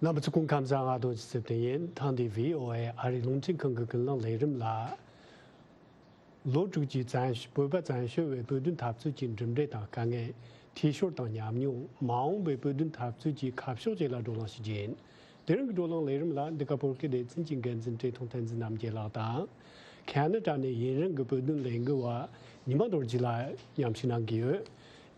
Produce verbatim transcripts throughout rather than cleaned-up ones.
རྣམ་པ་ཚོ་སྐུ་ཁམས་བཟང་། ང་རྡོ་རྗེ་ཚེ་བརྟན་ཡིན། ཐེངས་འདིའི་བྷི་ཨོ་ཨེ་ཨ་རིའི་རླུང་འཕྲིན་ཁང་གི་ཀུན་གླེང་ལས་རིམ་ལ། ལོ་དྲུག་ཅུའི་བཙན་བོད་པ་བཙན་བྱོལ་བའི་བོད་དོན་འཐབ་རྩོད་ཀྱི་གྲུབ་འབྲས་དང་དཀའ་ངལ། འཐུས་ཤོར་དང་ཉམས་མྱོང་། མ་འོངས་པའི་བོད་དོན་འཐབ་རྩོད་ཀྱི་ཁ་ཕྱོགས་བཅས་ལ་བགྲོ་གླེང་ཞུ་རྒྱུ་ཡིན། དེ་རིང་གི་བགྲོ་གླེང་ལས་རིམ་ལ་འདི་ག་བོད་སྐད་སྡེ་ཚན་གྱི་འགན་འཛིན་བཀྲས་མཐོང་བསྟན་འཛིན་རྣམ་རྒྱལ་ལགས་དང་། ཁ་ན་ཌ་ནས་ཡུན་རིང་གི་བོད་དོན་ལས་འགུལ་བ་ཉི་མ་རྡོ་རྗེ་ལགས་མཉམ་ཞུགས་གནང་གི་ཡོད།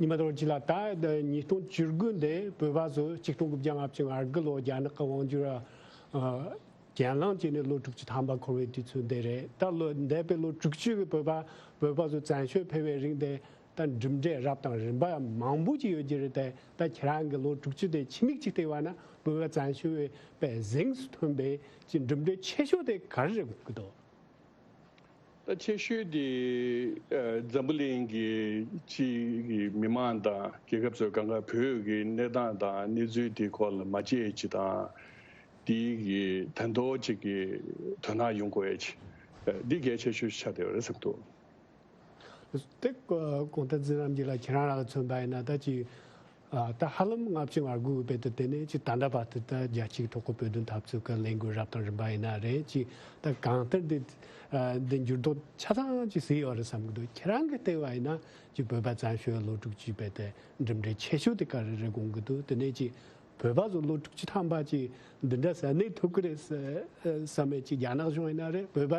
ཉི་མ་རྡོ་རྗེ་ལགས། ད་ཉིས་སྟོང་བཅུ་དགུ་འདི་བོད་པ་ཚོ་ཆིག་སྟོང་དགུ་བརྒྱ་ལྔ་བཅུ་ང་དགུ་ལོ་རྒྱ་ནག་གི་དབང་སྒྱུར། ཨ། གྱེན་ལངས་བྱས་ནས་ལོ་དྲུག་ཅུ་ཐམ་པ་འཁོར་བའི་དུས་ཚོད་འདི་རེད། ད་ལོ་འདས་པའི་ལོ་དྲུག་ཅུ་གི་བོད་པ་བོད་པ་ཚོ་བཙན་བྱོལ་ཕེབས་པའི་རིང་དེ་ད་གྲུབ་འབྲས་རབ་དང་རིམ་པ་མང་པོ་ཅིག་ཡོད་ཀྱི་རེད་དེ། ད་ཁྱེད་རང་གི་ལོ་དྲུག་ཅུ་དེ་ཕྱི་མིག་ཅིག་བལྟས་པ་ན་བོད་པ་བཙན་བྱོལ་བའི་པའི་གཟེངས་སུ་ཐོན་པའི་ཅིག་གྲུབ་འབྲས་ཆེ་ཤོས་དེ་ག་རེ་རེད་དགོངས་ཀྱི་འདུག་ད་ཆེ་ཤོས་དེ་ཨ་འཛམ་བུ་གླིང་གི་སྤྱི་གི་མི་མང་དང་རྒྱལ་ཁབ་ཚོས་གང་ག་བོད་ཀྱི་གནས་སྟངས་དང་གནས་ཚུལ་དེ་སྐོར་ལ་མ་དཔྱད་ཅིག་དང་། དེའི་གི་ད་མདོ་ཅིག་གི་དོ་སྣང་ཡོང་དགོས་ཡ་ཅིག་འདི་གལ་ཆེ་ཤོས་ཆགས་བསྡད་པ་རེད་བསམ་འདུག་དེ་གོང་ད་འཛིན་རམ་གྱི་ལ་ཁྱེད་རང་རང་ལ་མཚོན་པ་ཡིན་ན། ད་ཅིག་ཨ་ད་ཧ་ལམ་ལྔ་བཅུ་ང་དགུ་བར་དུ་དེ་ནས་ཅིག་ད་ལྟ་བར་དུ་ད་རྒྱལ་སྤྱིའི་ཐོག་གི་བོད་དོན་འཐབ་རྩོད་ཀྱི་ལས་འགུལ་རབ་དང་རིམ་པ་ཡིན་ན་རེད། ཅིག་ད་གང་ལྟར་འདི་ཨ་འདི་འགྱུར་ལྡོག་ཆ་ཚང་ཅིག་ཟིན་ཡོད་རེད་བསམ་གྱི་འདུག་ཁྱེད་རང་གི་ལྟ་བ་ཡིན་ན་ཅིག་བོད་པ་བཙན་བྱོལ་ལོ་དྲུག་ཅུ་བར་དུ་གྲུབ་འབྲས་ཆེ་ཤོས་དེ་ག་རེ་རེད་དགོངས་ཀྱི་འདུག་དེ་ནས་ཅིག་བོད་པ་ཚོ་ལོ་དྲུག་ཅུ་ཐམ་པ་ཅིག་འདི་འདྲ་ས་གནས་ཐུབ་ཀྱི་རེད་ས་ས་མེད་ཅིག་རྒྱ་ནག་གཞུང་ཡིན་ན་རེད། བོད་པ་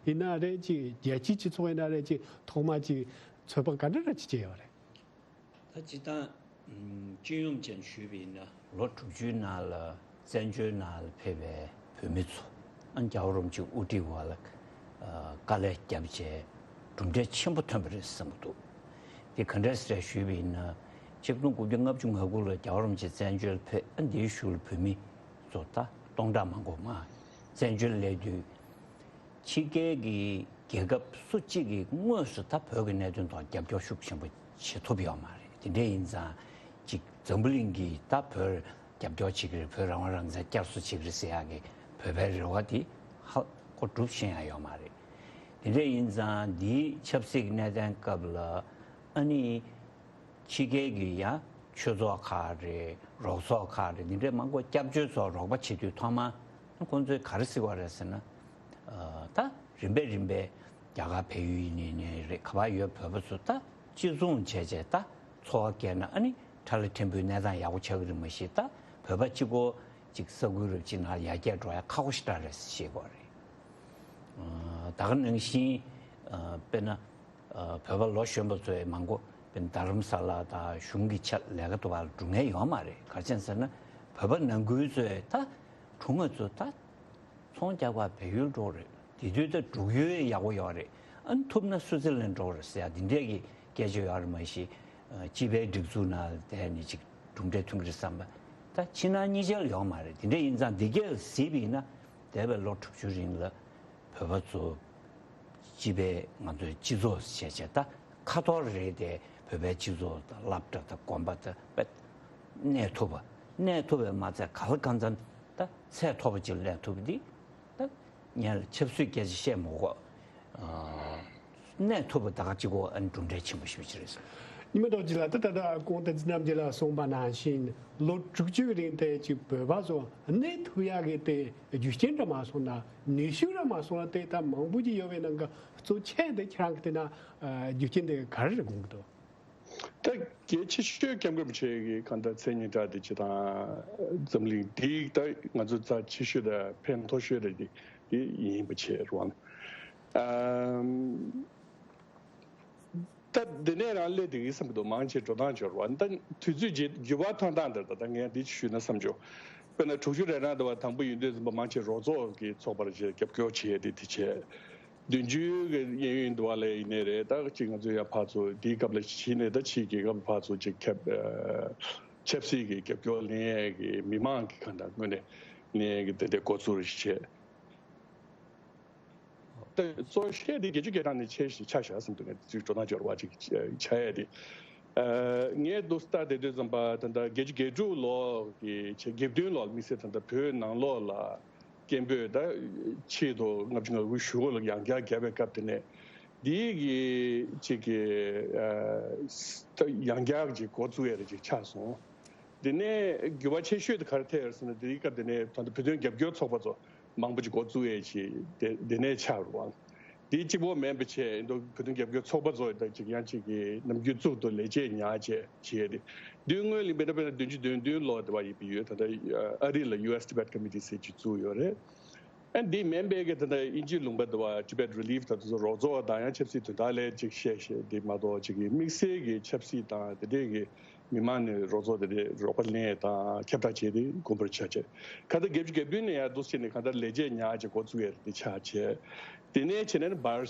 ཡིན་ན་རེད། ཅིག་རྒྱལ་སྤྱིའི་སྤྱི་ཚོགས་ཡིན་ན་རེད། ཅིག་ཐོག་མ་ཅིག་ཚོད་དཔག་ག་འདྲ་ར་ཅིག་བྱས་ཡོད་རེད། ད་སྤྱིར་བཏང་སྤྱི་ཡོངས་ཅན་ཞུས་པ་ཡིན་ན། ལོ་དྲུག་ཅུའི་ནང་ལ་བཙན་བྱོལ་ནང་ལ་ཕེབས་པའི་བོད་མི་ཚོ་ཨ་རྒྱལ་བ་རིན་པོ་ཆེ་དབུ་ཁྲིད་འོག་ལ་དཀའ་ལས་བརྒྱབ་བྱས་གྲུབ་འབྲས་ཆེན་པོ་ཐོན་པ་རེད་བསམ་གྱི་འདུག་དེ་ག་འདྲས་རེད་ཞུས་པ་ཡིན་ན། ཆིག་སྟོང་དགུ་བརྒྱ་ལྔ་བཅུ་ང་དགུ་ལོར་རྒྱལ་བ་རིན་པོ་ཆེ་བཙན་བྱོལ་ཕེབས། ཨ་འདིའི་གཞུག་ལ་བོད་མི་ཚོ་ད་སྟོང་ཕྲག་མང་པོ་མར་བཙན་བྱོལ་སླེབས་དུས། ཕྱི་རྒྱལ་གྱི་རྒྱལ་ཁབ་སུ་གཅིག་གིས་དངོས་སུ་ད་བོད་ཀྱི་གནད་དོན་ཐོག་རྒྱབ་སྐྱོར་ཤུགས་ཆེན་པོ་བྱེད་ཐུབ་ཡོད་མ་རེད། དེ་འདྲ་ཡིན་ཙང་ཅིག་འཛམ་བུ་གླིང་གིས་ད་བོད་རྒྱབ་སྐྱོར་བྱེད་ཀྱི་རེད། བོད་རང་དབང་རང་བཙན་བསྐྱར་གསོ་བྱེད་ཀྱི་རེད་ཟེར་ཡག་གི་བོད་པའི་རེ་བ་དེ་ཧ་གོ་འགྲུབ་ཤེས་ཡ་ཡོད་མ་རེད། དེ་འདྲ་ཡིན་ཙང་འདིའི་ཆབ་སྲིད་ཀྱི་གནས་སྟངས་སྐབས་ལ་ཨ་ནི། ཕྱི་རྒྱལ་གྱི་ཡང་ཆོས་ཚོགས་ཁག་རེད། རོགས་ཚོགས་ཁག་རེད། འདི་འདྲའི་མང་པོ་སྐྱབས་བཅོལ་ཚོགས་རོགས་པ་བྱེད་དུས་ཐོག་མར་ཁོང་ཚོས་ག་རེ་ཟེར་བ་རེད་ཟེར་ན། ཨ་ད་རིམ་པས་རིམ་པས་རྒྱ་གར་བལ་ཡུལ་ཡིན་ནའི་རེད། ག་པར་ཡོད་བོད་པ་ཚོ་ད་གཅིག་མཚུངས་བྱས་བྱས་ད་འཚོ་བ་སྐྱེལ་ན་ཨ་ནི་ཁྲ་ལ་ཕྲན་བུའི་གནས་སྟངས་ཡག་པོ་ཆགས་ཀྱི་རེད། མ་གཞི་ད་བོད་པ་གཅིག་པོ་གཅིག་ས་ཁུལ་རབ་གཅིག་ནང་ལ་ཡར་རྒྱས་འགྲོ་ཡ་ཁག་པོ་ཞེ་དྲག་རེད་ཟེར་བཤད་ཀྱི་ཡོད་རེད། ཨ་ད་ག་ནང་བཞིན་ཨ་དཔེར་ན། ཨ་བོད་པ་ལོ་གཞོན་པ་ཚོའི་མང་པོ་དཔེར་ན་རྡ་རམ་ས་ལ་དང་གཞུང་གི་ཆ་ལས་ཀ་ཐོག་ལ་འགྲོ་མཁན་ཡོད་མ་རེད། ག་རེ་བྱས་ཟེར་ན་བོད་པ་ནང་ཁུལ་ཚོས་ད་གྲོང་ཁྱེར་ཚོ་ད་ཚོང་རྒྱག་པར་བལ་ཡུལ་འགྲོ་རེད། དེ་དུས་ད་འབྲུག་ཡུལ་ཡག་པོ་ཡོད་རེད། ཨ་ནི་ཐུབ་ན་སུའུ་ཙེར་ལན་འགྲོ་རེད་ཟེར་ཡ་དེ་འདྲས་ཀྱི་སྐད་ཆ་ཡོད་རེད། མ་གཞི་ཨ་སྤྱི་པའི་སྒྲིག་འཛུགས་ནང་བསྡད་ནས་ཅིག་གྲུབ་འབྲས་ཐོན་གྱི་རེད་བསམ་པ་ད་ཕྱི་ནང་གཉིས་ཆར་ཡོད་མ་རེད། དེ་འདྲས་ཡིན་ཙང་འདི་གས་གཟིགས་པ་ཡིན་ན་འདས་པའི་ལོ་དྲུག་ཅུ་རིང་ལ་བོད་པ་ཚོ་སྤྱི་པའི་ང་ཚོའི་སྤྱི་ཚོགས་བྱས་བྱས་ད་ཁ་ཐོར་རེད་དེ། བོད་པའི་སྤྱི་ཚོགས་དང་སློབ་གྲྭ་དང་དགོན་པ་དང་དཔེ་གནས་ཐུབ་པ། གནས་ཐུབ་པའི་མ་ཚད་ག་ལ་གང་འཚམ་ད་ཚད་མཐོ་པོ་ཅིག་གནས་ཐུབ་པ་འདི་ད་ངས་ལ་ཆབ་སྲིད་སྐད་ཆ་བཤད་མ་དགོས། ཨ་གནས་ཐུབ་པ་ད་ག་གཅིག་པོ་ཨ་ནི་གྲུབ་འབྲས་ཆེན་པོ་ཞེ་པོ་ཅིག་རེད། ཉི་མ་རྡོ་རྗེ་ལགས། ད་ད་ལྟ་གོང་དུ་འཛིན་རྣམ་རྒྱལ་ལགས་གསུངས་པ་ནང་བཞིན་ལོ་དྲུག་ཅུའི་རིང་དེ་ཅིག་བོད་པ་ཚོ་གནས་ཐུབ་ཡག་གི་དེ་རྒྱུ་རྐྱེན་འདྲ་མ་སོང་ན་ནུས་ཤུགས་འདྲ་མ་སོང་ན་དེ་ད་མང་པོ་ཅིག་ཡོད་པའི་ནང་གི་གཙོ་ཆེ་དེ་ཁྱེད་རང་གི་དེ་ན་རྒྱུ་རྐྱེན་དེ་ག་རེ་རེད་དགོངས་ཀྱི་འདུག་ད་གལ་ཆེ་ཤོས་སྐྱབས་མགོན་རིན་པོ་ཆེ་གི་གང་ལྟར་མཚན་སྙན་གྲགས་དེ་ཅིག་དང་འཛམ་གླིང་འདི་ད་ང་ཚོ་རྩ་ཆེ་ཤོས་དང་ཕན་ཐོགས་ཤོས་རེད། དེ་ཡིན་པ་བྱས་རུང་། ཨམ། ད་འདི་ནས་རང་སླེབས་བསྡད་ཀྱི་བསམ་གྱི་འདུག་མང་ཆེ་འགྲོ་སྟངས་ཅིག་རེད་པ། ད་དུས་ཚོད་ཀྱི་འགྱུར་བ་ཐོན་སྟངས་འདིར་ད་ལྟ་ངས་འདི་ཞུས་ན་བསམ་བྱུང་། དཔེར་ན་དྲུག་ཅུ་རེ་གྲངས་འདྲ་བ་དང་པོ་ཡིན་དུས་ཙམ་པ་མང་ཆེ་རོགས་ཚོགས་ཀྱི་ཚོགས་པར་ཅིག་རྒྱབ་སྐྱོར་བྱས་ཏེ་དེ་བྱས། བདུན་ཅུ་གི་གཡས་གཡོན་འདྲ་བ་ལ་ཡིན་ནའི་རེད། ད་ཅིག་ང་ཚོ་ཡང་ཕར་ཚུར་དེའི་སྐབས་ལ་གཞི་ནས་ད་ཕྱིའི་རྒྱལ་ཁབ་ཕར་ཚུར་ཅིག་ཁྱབ་ཆབ་སྲིད་ཀྱི་རྒྱབ་སྐྱོར་ལེན་ཡས་ཀྱི་མི་མང་གི་གང་ལྟར་ངོས་ནས་ལེན་ཡས་ཀྱི་དེ་འདྲའི་འགོ་ཚུགས་རེ་ཞིག་བྱས། ད་གཙོ་ཆེ་དེ་བརྒྱད་ཅུ་གྱ་གྲངས་ནས་ཆེ་ཞིག་ཆགས་བཞག་བསམ་འདུག་ངས་ཅིག་འགྲོ་སྟངས་སྦྱོར་བ་ཅིག་ཆགས་ཡས་དེ། ཨ་ངས་འདུག་ལྟ་བསྡད་དུས་ཙམ་པ་ད་ལྟ་བརྒྱད་ཅུ་གྱ་དྲུག་ལོ་གི་ཆེ་བརྒྱད་བདུན་ལོ་དམིགས་བསལ་ད་ལྟ་བོད་ནང་ལོགས་ལ་སྐད་འབོད་ད་ཆེད་དུ་ལྔ་བཅུ་ང་དགུ་གཞུག་གུ་ལ་ཡང་བསྐྱར་བརྒྱབ་པའི་སྐབས་དེ་ནས་འདིའི་གི་ཅིག་གི་ཨ་ད་ཡང་བསྐྱར་ཅིག་འགོ་བཙུགས་ཡས་རེ་ཅིག་ཆགས་སོང་། དེ་ནས་འགྱུར་བ་ཆེ་ཤོས་དེ་ག་རེ་ཐེབས་ཡོད་ཟེར་ན། དེའི་སྐབས་དེ་ནས་ད་ལྟ་བོད་དོན་རྒྱབ་སྐྱོར་ཚོགས་པ་ཚོ་མང་པོ་ཅིག་འགོ་བཙུགས་ཡས་ཅིག་དེ་དེ་ནས་ཆགས་རུང་བ། དེའི་གཅིག་པོ་མིན་པ་བྱས་ཨིན་ཌོ་བོད་དོན་རྒྱབ་སྐྱོར་ཚོགས་པ་ཚོ་ད་ཅིག་ཡང་ཅིག་གི་ནམ་རྒྱུན་གཙུག་ཏུ་ལས་བྱེད་ཉར་བྱས་བྱས་ཏེ། དུས་སྔོན་ལ་དཔེར་ན་དཔེར་ན་བདུན་ཅུ་དོན་བདུན་ལོ་དེ་བ་ཡིན་པ་ཡོད། ད་ལྟ་ཨ་རི་ལ་ཡུ་ཨེས་ཊི་བེཊ་ཀོ་མི་ཊི་ཟེར་ཅིག་བཙུགས་ཡོད་རེད། ཨ་འདི་མིན་པའི་གི་ད་ལྟ་དབྱིན་ཇིའི་ལུང་པ་དུ་བ་Tibet Relief དང་དེ་ཚོ་རོགས་ཚོགས་དང་ཡང་ཆབ་སྲིད་དོན་དག་ལས་ཅིག་བཤད་བཤད་འདི་མ་གཏོགས་ཅིག་གི་དམིགས་བསལ་གྱི་ཆབ་སྲིད་དང་དེ་འདྲས་ཀྱི་མི་མང་ནས་རོགས་ཚོགས་དེ་འདྲས་རོགས་པ་ལེན་དང་ཁྱབ་བསྒྲགས་བྱས་ཏེ་དགོངས་པར་ཆགས་བྱས། ཁ་ད་བརྒྱད་ཅུ་གྱ་བདུན་ནས་ཡང་འདུག་བྱས་ནས་གང་ལྟར་ལས་བྱེད་ཉག་ཅིག་འགོ་བཙུགས་ཡས་དེ་ཆགས་བྱས། དེ་ནས་བྱས་ནས་འབར་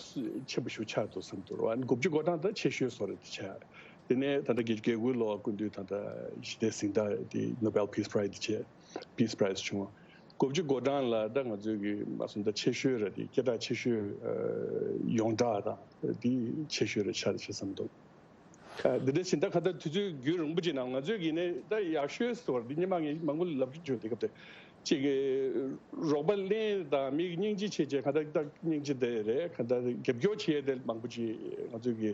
ཆེན་པོ་ཞིག་ཆགས་འདུག་བསམ་འདུག་ར། དགུ་བཅུ་གོ་གྲངས་ད་ཆེ་ཤོས་བཟོ་འདྲ་དེ་ཆགས། དེ་ནས་ད་ལྟ་བརྒྱད་ཅུ་གྱ་དགུ་ལོ་སྐུ་མདུན་ད་ལྟ་ཞི་བདེ་གཟེངས་རྟགས་དེ་Nobel Peace Prize དེ་བྱས། Peace Prize བྱུང་བ། དགུ་བཅུ་གོ་གྲངས་ལ་ད་ང་ཚོའི་གི་མ་སོང་ད་ཆེ་ཤོས་ར་དེ་སྐད་གྲགས་ཆེ་ཤོས་ཨ་ཡོངས་གྲགས་དང་དེ་ཆེ་ཤོས་ར་ཆགས་རེད་བྱས་བསམ་འདུག་ཨ་འདི་འདྲ་བཞིན་ད་ག་ད་དུས་ཚོད་རྒྱུན་རིང་པོ་ཅིག་ནང་ང་ཚོའི་གི་ནས་ད་ཡག་ཤོས་སོར་འདི་ཉི་མ་ངས་མང་པོ་ལབ་ཀྱི་བྱུང་དེ་སྐབས་དེ་ཅིག་གི་རོགས་པ་ལེན་དང་མིག་སྙིང་རྗེ་བྱེད་བྱེད་ག་ད་ད་སྙིང་རྗེ་དེ་རེད། ག་ད་རྒྱབ་སྐྱོར་བྱེད་དེ་མང་པོ་ཅིག་ང་ཚོའི་གི་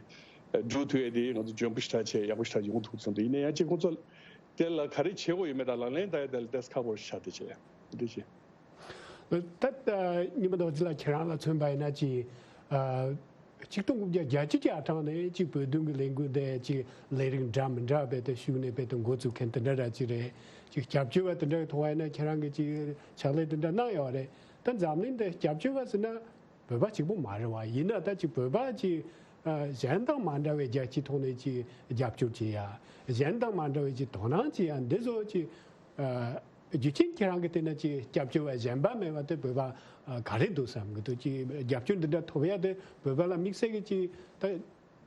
འགྲུབ་ཐུབ་ཡས་དེ་ང་ཚོ་འཇོན་པོ་ཞེ་དྲག་བྱས་ཡག་པོ་ཞེ་དྲག་ཡོང་ཐུབ་སོང་། དེ་ཡིན་ན་ཡང་ཅིག་ཁོང་ཚོ་དེ་ལ་ག་རེ་བྱེད་དགོས་ཡོད་མེད་དང་ལག་ལེན་བསྟར་ཡས་དེ་ལ་ཏོག་ཙམ་ཁག་པོ་ཞེ་དྲག་དེ་བྱས་འདི་བྱས། ད་ཉི་མ་རྡོ་རྗེ་ལགས་ཁྱེད་རང་ལ་མཚོན་པ་ཡིན་ན་ཅིག་ཨ་ཆིག་སྟོང་དགུ་བརྒྱ་བརྒྱད་ཅུ་གྱ་གྲངས་ནས་ཅིག་བོད་དོན་གྱི་ལས་འགུལ་དེ་ཅིག་ལས་རིགས་འདྲ་མི་འདྲ་བས་དེ་ཞུགས་ནས་བས་དེ་འགོ་བཙུགས་མཁན་དེ་འདྲ་ར་ཅིག་རེད། ཅིག་སྐྱབས་བཅོལ་བ་དེ་འདྲ་གི་ཐོག་ཡིན་ན་ཁྱེད་རང་གིས་ཅིག་ཕྱག་ལས་དེ་འདྲ་གནང་ཡོད་རེད། ད་འཛམ་གླིང་འདི་སྐྱབས་བཅོལ་བ་ཟེར་ན་བོད་པ་གཅིག་པོ་མ་རེད་བ། ཡིན་ན་ད་ཅིག་བོད་པ་ཅིག་ཨ་གཞན་དང་མ་འདྲ་བའི་རྒྱལ་སྤྱིའི་ཐོག་ནས་ཅིག་རྒྱབ་སྐྱོར་བྱེད་ཡ། གཞན་དང་མ་འདྲ་བའི་ཅིག་དོ་སྣང་བྱེད་ཡ་འདི་ཚོ་ཅིག་ཨ་རྒྱུ་རྐྱེན་ཁྱེད་རང་གི་བལྟས་ན་ཅིག་སྐྱབས་བཅོལ་བ་གཞན་པ་མེད་པ་དེ་བོད་པ་ཨ་ག་རེ་འདུག་བསམ་གི་འདུག་ཅིག་རྒྱབ་སྐྱོར་འདི་འདྲ་ཐོབ་ཡ་དེ་བོད་པ་ལ་དམིགས་བསལ་གྱི་ཅིག་ད་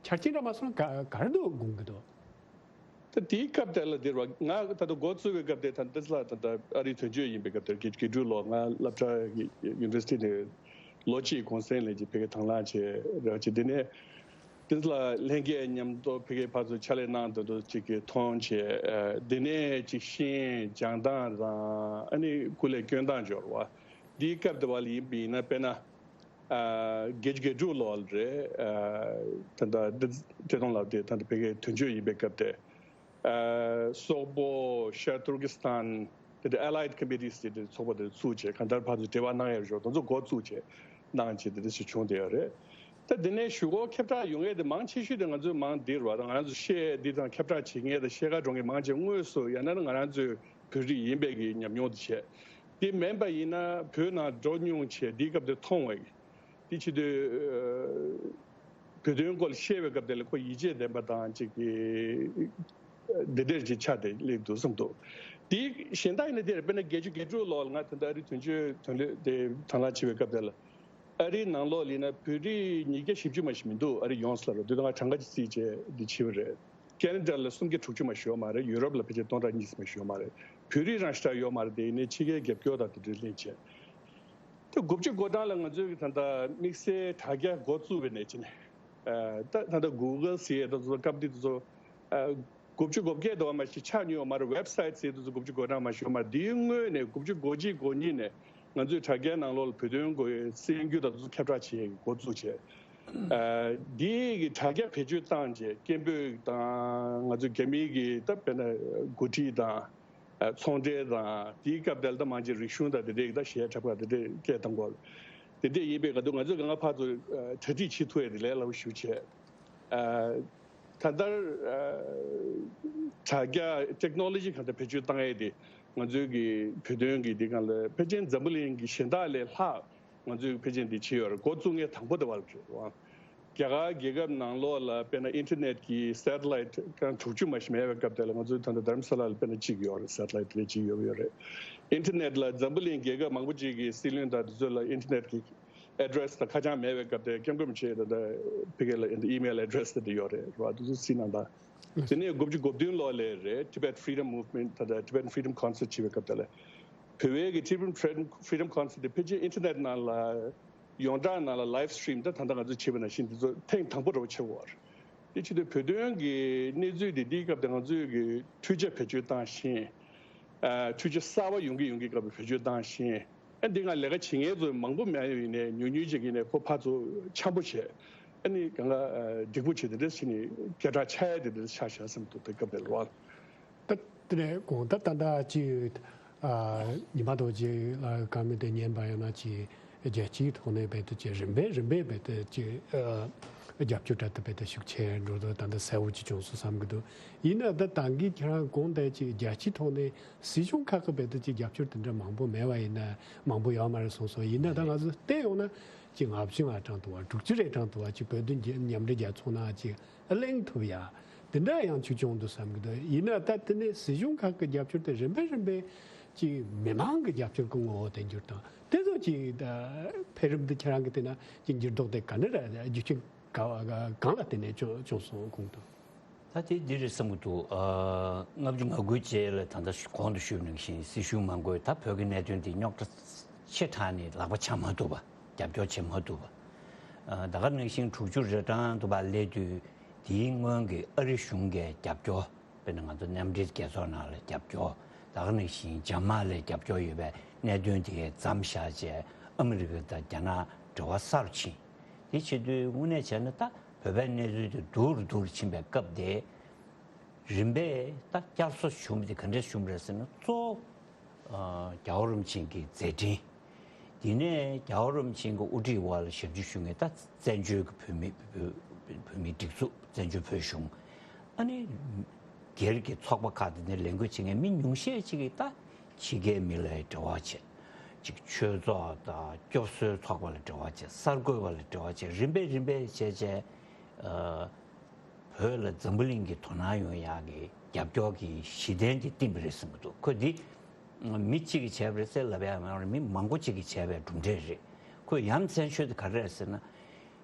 ཆ་རྐྱེན་འདྲ་མ་སོང་ག་ག་རེ་འདུག་དགོངས་གི་འདུག་ད་དེའི་སྐབས་དེ་ལ་འདིར་བ་ང་ད་ལྟ་འགོ་བཙུགས་པའི་སྐབས་དེ་ད་ལྟ་ལ་ད་ལྟ་ཨ་རིའི་དོན་གཅོད་ཡིན་པའི་སྐབས་དེར་དགེ་དགེ་ཕྲུག་ལོ་ང་སློབ་གྲྭ་ཡུ་ནི་ཝར་སི་ཊི་ནས་ལོ་གཅིག་གུང་སེང་ལས་ཀྱི་ཕ་གིར་དང་བླངས་བྱས་རེ་བ་བྱས། དེ་ནས་དེ་ལ་ལྷན་རྒྱས་མཉམ་དུ་ཕ་གིར་ཕར་ཚུར་ཕྱག་ལས་གནང་དུ་འདུག་ཅིག་གི་མཐོང་བྱས། དེ་ནས་ཅིག་ཤེས་སྦྱང་སྟངས་དང་ཨ་ནི་སྐུ་ལས་སྐྱོན་སྟངས་འབྱོར་བ། འདིའི་སྐབས་དེ་བ་ལ་ཡིན་པ་ཡིན་ན་དཔེར་ན། ཨ་བརྒྱད་ཅུ་གྱ་དྲུག་ལོ་ལ་རེད། ཨ་ད་ལྟ་འདི་བཀྲས་མཐོང་ལགས་དེ་ད་ལྟ་ཕ་གིའི་དོན་གཅོད་ཡིན་པའི་སྐབས་དེ། ཨ་སོག་པོ་ཤར་ཏུར་ཀི་སི་ཐན་དེ་འདྲ་Allied Committees དེ་འདྲ་ཚོགས་པ་དེ་ཚུགས་བྱས་གང་ལྟར་ཕར་ཚུར་འབྲེལ་བ་གནང་ཡ་རེད། དེ་ཚོ་འགོ་བཙུགས་བྱས་གནང་བྱས་དེ་འདྲ་ཞིག་བྱུང་བསྡད་ཡོད་རེད། ད་དེ་ནས་གཞུག་གུ་ཁྱབ་བསྒྲགས་ཡོང་ཡས་དེ་མང་ཆེ་ཤོས་དེ་ང་ཚོའི་མང་འདིར་བ་དང་ང་རང་ཚོ་བཤད་འདི་དང་ཁྱབ་བསྒྲགས་བྱེད་མཁན་དང་བཤད་གར་འགྲོ་མཁན་མང་ཆེ་དངོས་སུ་ཡང་ན་ང་རང་ཚོའི་བོད་རིགས་ཡིན་པའི་གི་ཉམས་མྱོང་དེ་བྱས། དེ་མིན་པ་ཡིན་ན་བོད་ནང་འགྲོ་མྱོང་བྱས་འདིའི་སྐབས་དེ་མཐོང་བས། དེ་བྱེད་དུས་བོད་དོན་སྐོར་ལ་བཤད་པའི་སྐབས་དེ་ལ་ཁོ་ཡིད་ཆེས་ལྡན་པ་དང་ཅིག་གི་འདི་འདྲས་ཅིག་ཆགས་ཏེ་སླེབས་འདུག་བསམ་འདུག་དེ་གཞན་དག་ཡིན་ན་དེ་རེད། དཔེར་ན་བརྒྱད་ཅུ་གྱ་དྲུག་ལོ་ལ་ང་ད་ལྟ་ཨ་རིའི་དོན་གཅོད་དོན་ལས་དེ་དང་བླངས་བྱེད་པའི་སྐབས་དེ་ལ་ཨ་རིའི་ནང་ལོགས་ལ་ཡིན་ན་བོད་རིགས་ཉིས་བརྒྱ་བཞི་བཅུ་མ་ཞིག་མི་འདུག་ཨ་རི་ཡོངས་ལ་རེད། དེ་དང་ང་གྲངས་ཀ་ཅིག་རྩིས་བྱས་འདི་བྱས་པ་རེད། ཁེ་ན་ཌ་ལ་སུམ་བརྒྱ་དྲུག་ཅུ་མ་ཞིག་ཡོད་མ་རེད། ཡུ་རོབ་ལ་ཕལ་ཆེར་སྟོང་ཕྲག་གཉིས་མ་ཞིག་ཡོད་མ་རེད། བོད་རིགས་རང་ཞེ་དྲག་ཡོད་མ་རེད། དེ་ཡིན་ནའི་ཕྱི་རྒྱལ་རྒྱབ་སྐྱོར་དང་དེ་འདྲའི་ལེན་བྱས། དེ་དགུ་བཅུ་གོ་གྲངས་ལ་ང་ཚོའི་གི་ད་ལྟ་དམིགས་བསལ་དྲ་རྒྱ་འགོ་བཙུགས་པའི་ནས་ཅི་ནས། ད་ད་ལྟ་གུ་གལ་ཟེར་ཡས་དེ་ཚོ་སྐབས་དེ་དེ་ཚོ་དགུ་བཅུ་གོ་བརྒྱད་དུ་བ་མ་ཞིག་ཆགས་མྱོང་ཡོད་མ་རེད། ཝེབ་སའིཊ་ཟེར་དེ་ཚོ་དགུ་བཅུ་གོ་གྲངས་མ་ཞིག་ཡོད་མ་རེད། དེའི་སྔོན་ནས་དགུ་བཅུ་གོ་གཅིག་གོ་གཉིས་ནས་ང་ཚོའི་དྲ་རྒྱའི་ནང་ལོགས་ལ་བོད་དོན་སྐོར་གསར་འགྱུར་དང་དེ་ཚོ་ཁྱབ་བསྒྲགས་བྱེད་ཡས་འགོ་བཙུགས་བྱས། ཨ་འདི་གི་དྲ་རྒྱ་བེད་སྤྱོད་བཏང་རྗེས་སྐད་འབོད་དང་ང་ཚོའི་རྒྱ་མིའི་གི་ད་དཔེར་ན་འགོ་ཁྲིད་དང་ཨ་ཚོང་འབྲེལ་དང་དེའི་སྐབས་དེ་ལ་ད་མང་ཆེ་རིག་གཞུང་དང་དེ་འདྲའི་གི་ད་གཞས་འཁྲབ་ཁག་དེ་འདྲའི་སྐད་གཏོང་གི་དེ་འདྲ་ཡིན་པའི་སྐབས་དུ་ང་ཚོས་གང་ག་ཕར་ཚུར་ཨ་གྲ་སྒྲིག་བྱེད་ཐུབ་ཡས་དེ་ལས་སླ་པོ་ཞེ་པོ་བྱས། ཨ་ད་ལྟར་ཨ་དྲ་རྒྱ་ཊེག་ནོ་ལོ་ཇི་གང་ལྟར་བེད་སྤྱོད་བཏང་ཡས་དེ་ང་ཚོའི་གི་བོད་དོན་གི་དེ་གང་ལ་ཕལ་ཆེར་འཛམ་བུ་གླིང་གི་གཞན་དག་ལས་ལྷག་ང་ཚོས་ཕལ་ཆེར་འདི་བྱས་ཡོད་རེད། འགོ་བཙུགས་མཁན་དང་པོ་དེ་བར་གྱུར་བ། རྒྱ་གར་རྒྱལ་ཁབ་ནང་ལོགས་ལ་དཔེར་ན་ཨིན་ཊར་ནེཊ་ཀྱི་སེ་ཊི་ལའིཊ་གྲངས་དྲུག་ཅུ་མ་ཞིག་མེད་པའི་སྐབས་དེ་ལ་ང་ཚོའི་ད་ལྟ་དྷ་རམ་ས་ལ་ལ་དཔེར་ན་གཅིག་ཡོད་རེད། སེ་ཊི་ལའིཊ་དེ་འདྲ་གཅིག་ཡོད་ཡོད་རེད། ཨིན་ཊར་ནེཊ་ལ་འཛམ་བུ་གླིང་རྒྱལ་ཁབ་མང་པོ་ཅིག་གི་སྲིད་བློན་དང་དེ་ཚོ་ལ་ཨིན་ཊར་ནེཊ་ཀྱི་ཨེ་ཌི་རེ་སི་དང་ཁ་བྱང་མེད་པའི་སྐབས་དེ་སྐྱབས་མགོན་རིན་པོ་ཆེ་ད་ལྟ་ཕ་གི་ལ་ཨི་མེལ་ཨེ་ཌི་རེ་སི་དེ་འདྲ་ཡོད་རེད། རེད་བ། དེ་ཚོ་གཟིགས་གནང་དང་། དེ་ནས་དགུ་བཅུ་གོ་བདུན་ལོ་ལས་རེད། Tibet Freedom Movement ད་ལྟ་Tibetan Freedom Concert བྱེད་པའི་སྐབས་དེ་ལ། བོད་པའི་གི་Tibetan Freedom Freedom Concert དེ་ཕལ་ཆེར་ཨིན་ཊར་ནེཊ་ནང་ལ་ཡོངས་གྲགས་ནང་ལ་ལའིབ་སི་ཊི་རིམ་ད་ད་ལྟ་ང་ཚོས་བྱེད་པ་ནང་བཞིན་དེ་ཚོ་ཐེངས་དང་པོ་རེད་བ་བྱེད་པ་རེད། དེ་བྱེད་དུས་བོད་དོན་གི་གནས་ཚུལ་དེ་འདིའི་སྐབས་དེ་ང་ཚོས་གི་འཕྲུལ་ཆས་བེད་སྤྱོད་བཏང་ཤིང་། ཨ་འཕྲུལ་ཆས་གསར་པ་ཡོང་གི་ཡོང་གི་སྐབས་བེད་སྤྱོད་བཏང་ཤིང་། ཨ་འདི་ང་ལས་ཀ་བྱེད་མཁན་ཚོ་མང་པོ་མེད་ཡིན་ནའི་ཉུང་ཉུང་ཅིག་ཡིན་ནའི་ཁོ་ཕར་ཚུར་འཆམ་པོ་བྱས། ཨ་ནི་གང་ག་ཨ་འགྲིག་པོ་བྱས་དེ་འདྲ་བྱས་ནས་སྐད་གྲགས་ཆགས་ཡ་དེ་འདྲ་ཆགས་བཞག་བསམ་འདུག་དེ་སྐབས་དེ་ལ། ད་དེ་ནས་གོང་ད་ད་ལྟ་ཅིག་ཨ་ཉི་མ་རྡོ་རྗེ་ལགས་བཀའ་མོལ་དེ་ཉན་པ་ཡིན་ན་ཅིག་རྒྱལ་སྤྱིའི་ཐོག་ནས་རྦད་དེ་ཅིག་རིམ་པས་རིམ་པས་རྦད་དེ་ཅིག་ཨ་རྒྱབ་སྐྱོར་འདྲ་དེ་རྦད་དེ་ཤུགས་ཆེ་འགྲོ་དུས་ད་ལྟ་གསལ་བོ་ཅིག་བྱུང་སོང་བསམ་གྱི་འདུག་ཡིན་ན་ད་ད་གིན་ཁྱེད་རང་གོང་དེ་ཅིག་རྒྱལ་སྤྱིའི་ཐོག་ནས་སྲིད་གཞུང་ཁག་གི་རྦད་དེ་ཅིག་རྒྱབ་སྐྱོར་དེ་འདྲ་མང་པོ་མེད་པ་ཡིན་ན་མང་པོ་ཡོད་མ་རེད་གསུངས་སོང་། ཡིན་ན་ད་ང་ཚོ་བལྟས་ཡོང་ན་ཅིག་ལྔ་བཅུ་ང་གྲངས་འདུག་བ། དྲུག་ཅུ་རེ་གྲངས་འདུག་བ། ཅིག་བོད་དོན་མཉམ་འབྲེལ་རྒྱལ་ཚོགས་ནང་ཅིག་གླེང་ཐུབ་ཡ། དེ་འདྲ་ཡང་ཅིག་བྱུང་འདུག་བསམ་གྱི་འདུག་ཡིན་ན་ད་དེ་ནས་སྲིད་གཞུང་ཁག་གི་རྒྱབ་སྐྱོར་དེ་རིམ་པས་རིམ་པས་ཅིག་མི་མང་གི་རྒྱབ་སྐྱོར་གྱི་ངོ་བོ་དེ་འགྱུར་དང་དེ་ཚོ་ཅིག་ད་འཕེལ་རིམ་དེ་ཁྱེད་རང་གི་བལྟས་ན་ཅིག་འགྱུར་ལྡོག་དེ་ག་འདྲ་རེད། རྒྱུ་རྐྱེན་ག་བ་གང་ལ་བརྟེན་ནས་བྱུང་བྱུང་སོང་གོང་དུ། ད་དེ་འདི་རེད་བསམ་གྱི་འདུག་ཨ། ལྔ་བཅུ་ང་དགུའི་རྗེས་ལ་ད་ལྟ་གོང་དུ་ཞུས་ནང་བཞིན་སྲིད་གཞུང་མང་པོས་ད་བོད་ཀྱི་གནད་དོན་འདི་རྙོག་དྲ་ཆེ་དྲགས་ནས་ལག་པ་འཆང་མ་ཐུབ་པ། རྒྱབ་སྐྱོར་བྱེད་མ་ཐུབ་པ། ཨ། ད་ག་ནང་བཞིན་དྲུག་ཅུ་རེ་གྲངས་འདུག་པ་སླེབས་དུས་དེའི་སྔོན་གྱི་ཨ་རི་གཞུང་གིས་རྒྱབ་སྐྱོར། དཔེར་ན་ང་ཚོ་མཉམ་འབྲེལ་རྒྱལ་ཚོགས་ནང་ལ་རྒྱབ་སྐྱོར། ད་ག་ནང་བཞིན་འཇར་མན་ལ་རྒྱབ་སྐྱོར་ཡོད་པའི་གནད་དོན་དེ་མཚམས་བཞག་བྱས་ཨ་མི་རི་ཀ་དང་རྒྱ་ནག་འབྲེལ་བ་གསར་ཕྱིན། དེ་བྱེད་དུས་དངོས་གནས་བྱས་ན་ད་བོད་པའི་གནས་ཚུལ་དེ་སྡུག་རུ་སྡུག་རུ་ཕྱིན་པའི་སྐབས་དེ། རིམ་པས་ད་བསྐྱར་གསོ་བྱུང་བ་དེ་ག་འདྲས་བྱུང་བ་རེད་ཟེར་ན་གཙོ་བོ། ཨ། རྒྱལ་བ་རིན་པོ་ཆེ་གི་མཛད་འཕྲིན། དེ་ནས་རྒྱལ་བ་རིན་པོ་ཆེ་གི་དབུ་ཁྲིད་འོག་ལ་ཞབས་ཕྱི་ཞུ་མཁན་ད་བཙན་བྱོལ་གྱི་བོད་མི་བོད་བོད་མིའི་སྒྲིག་འཛུགས་བཙན་བྱོལ་བོད་གཞུང་། ཨ་ནི་སྒེར་གྱི་ཚོགས་པ་ཁག་དེ་ནས་ལས་འགུལ་བྱེད་མཁན་མི་ཉུང་ཤས་ཅིག་གིས་ད་ཕྱི་རྒྱལ་མི་ལ་འབྲེལ་བ་བྱས། ཅིག་ཆོས་ཚོགས་དང་སྐྱོབ་གསོའི་ཚོགས་པ་ལ་འབྲེལ་བ་བྱས། གསར་འགོད་པ་ལ་འབྲེལ་བ་བྱས། རིམ་པས་རིམ་པས་བྱས་བྱས། ཨ། བོད་ལ་འཛམ་བུ་གླིང་གི་དོ་སྣང་ཡོང་ཡག་གི་རྒྱབ་སྐྱོར་གྱི་གཞི་རྟེན་དེ་བཏིང་བ་རེད་བསམ་གྱི་འདུག་ཁོས་འདི་མི་གཅིག་གིས་བྱས་པ་རེད་ཟེར་ལབ་ཡག་མ་རེད། མི་མང་པོ་གཅིག་གིས་བྱས་པའི་གྲུབ་འབྲས་རེད། ཁོས་ཡ་མཚན་ཤོས་དེ་ག་རེ་རེད་ཟེར་ན།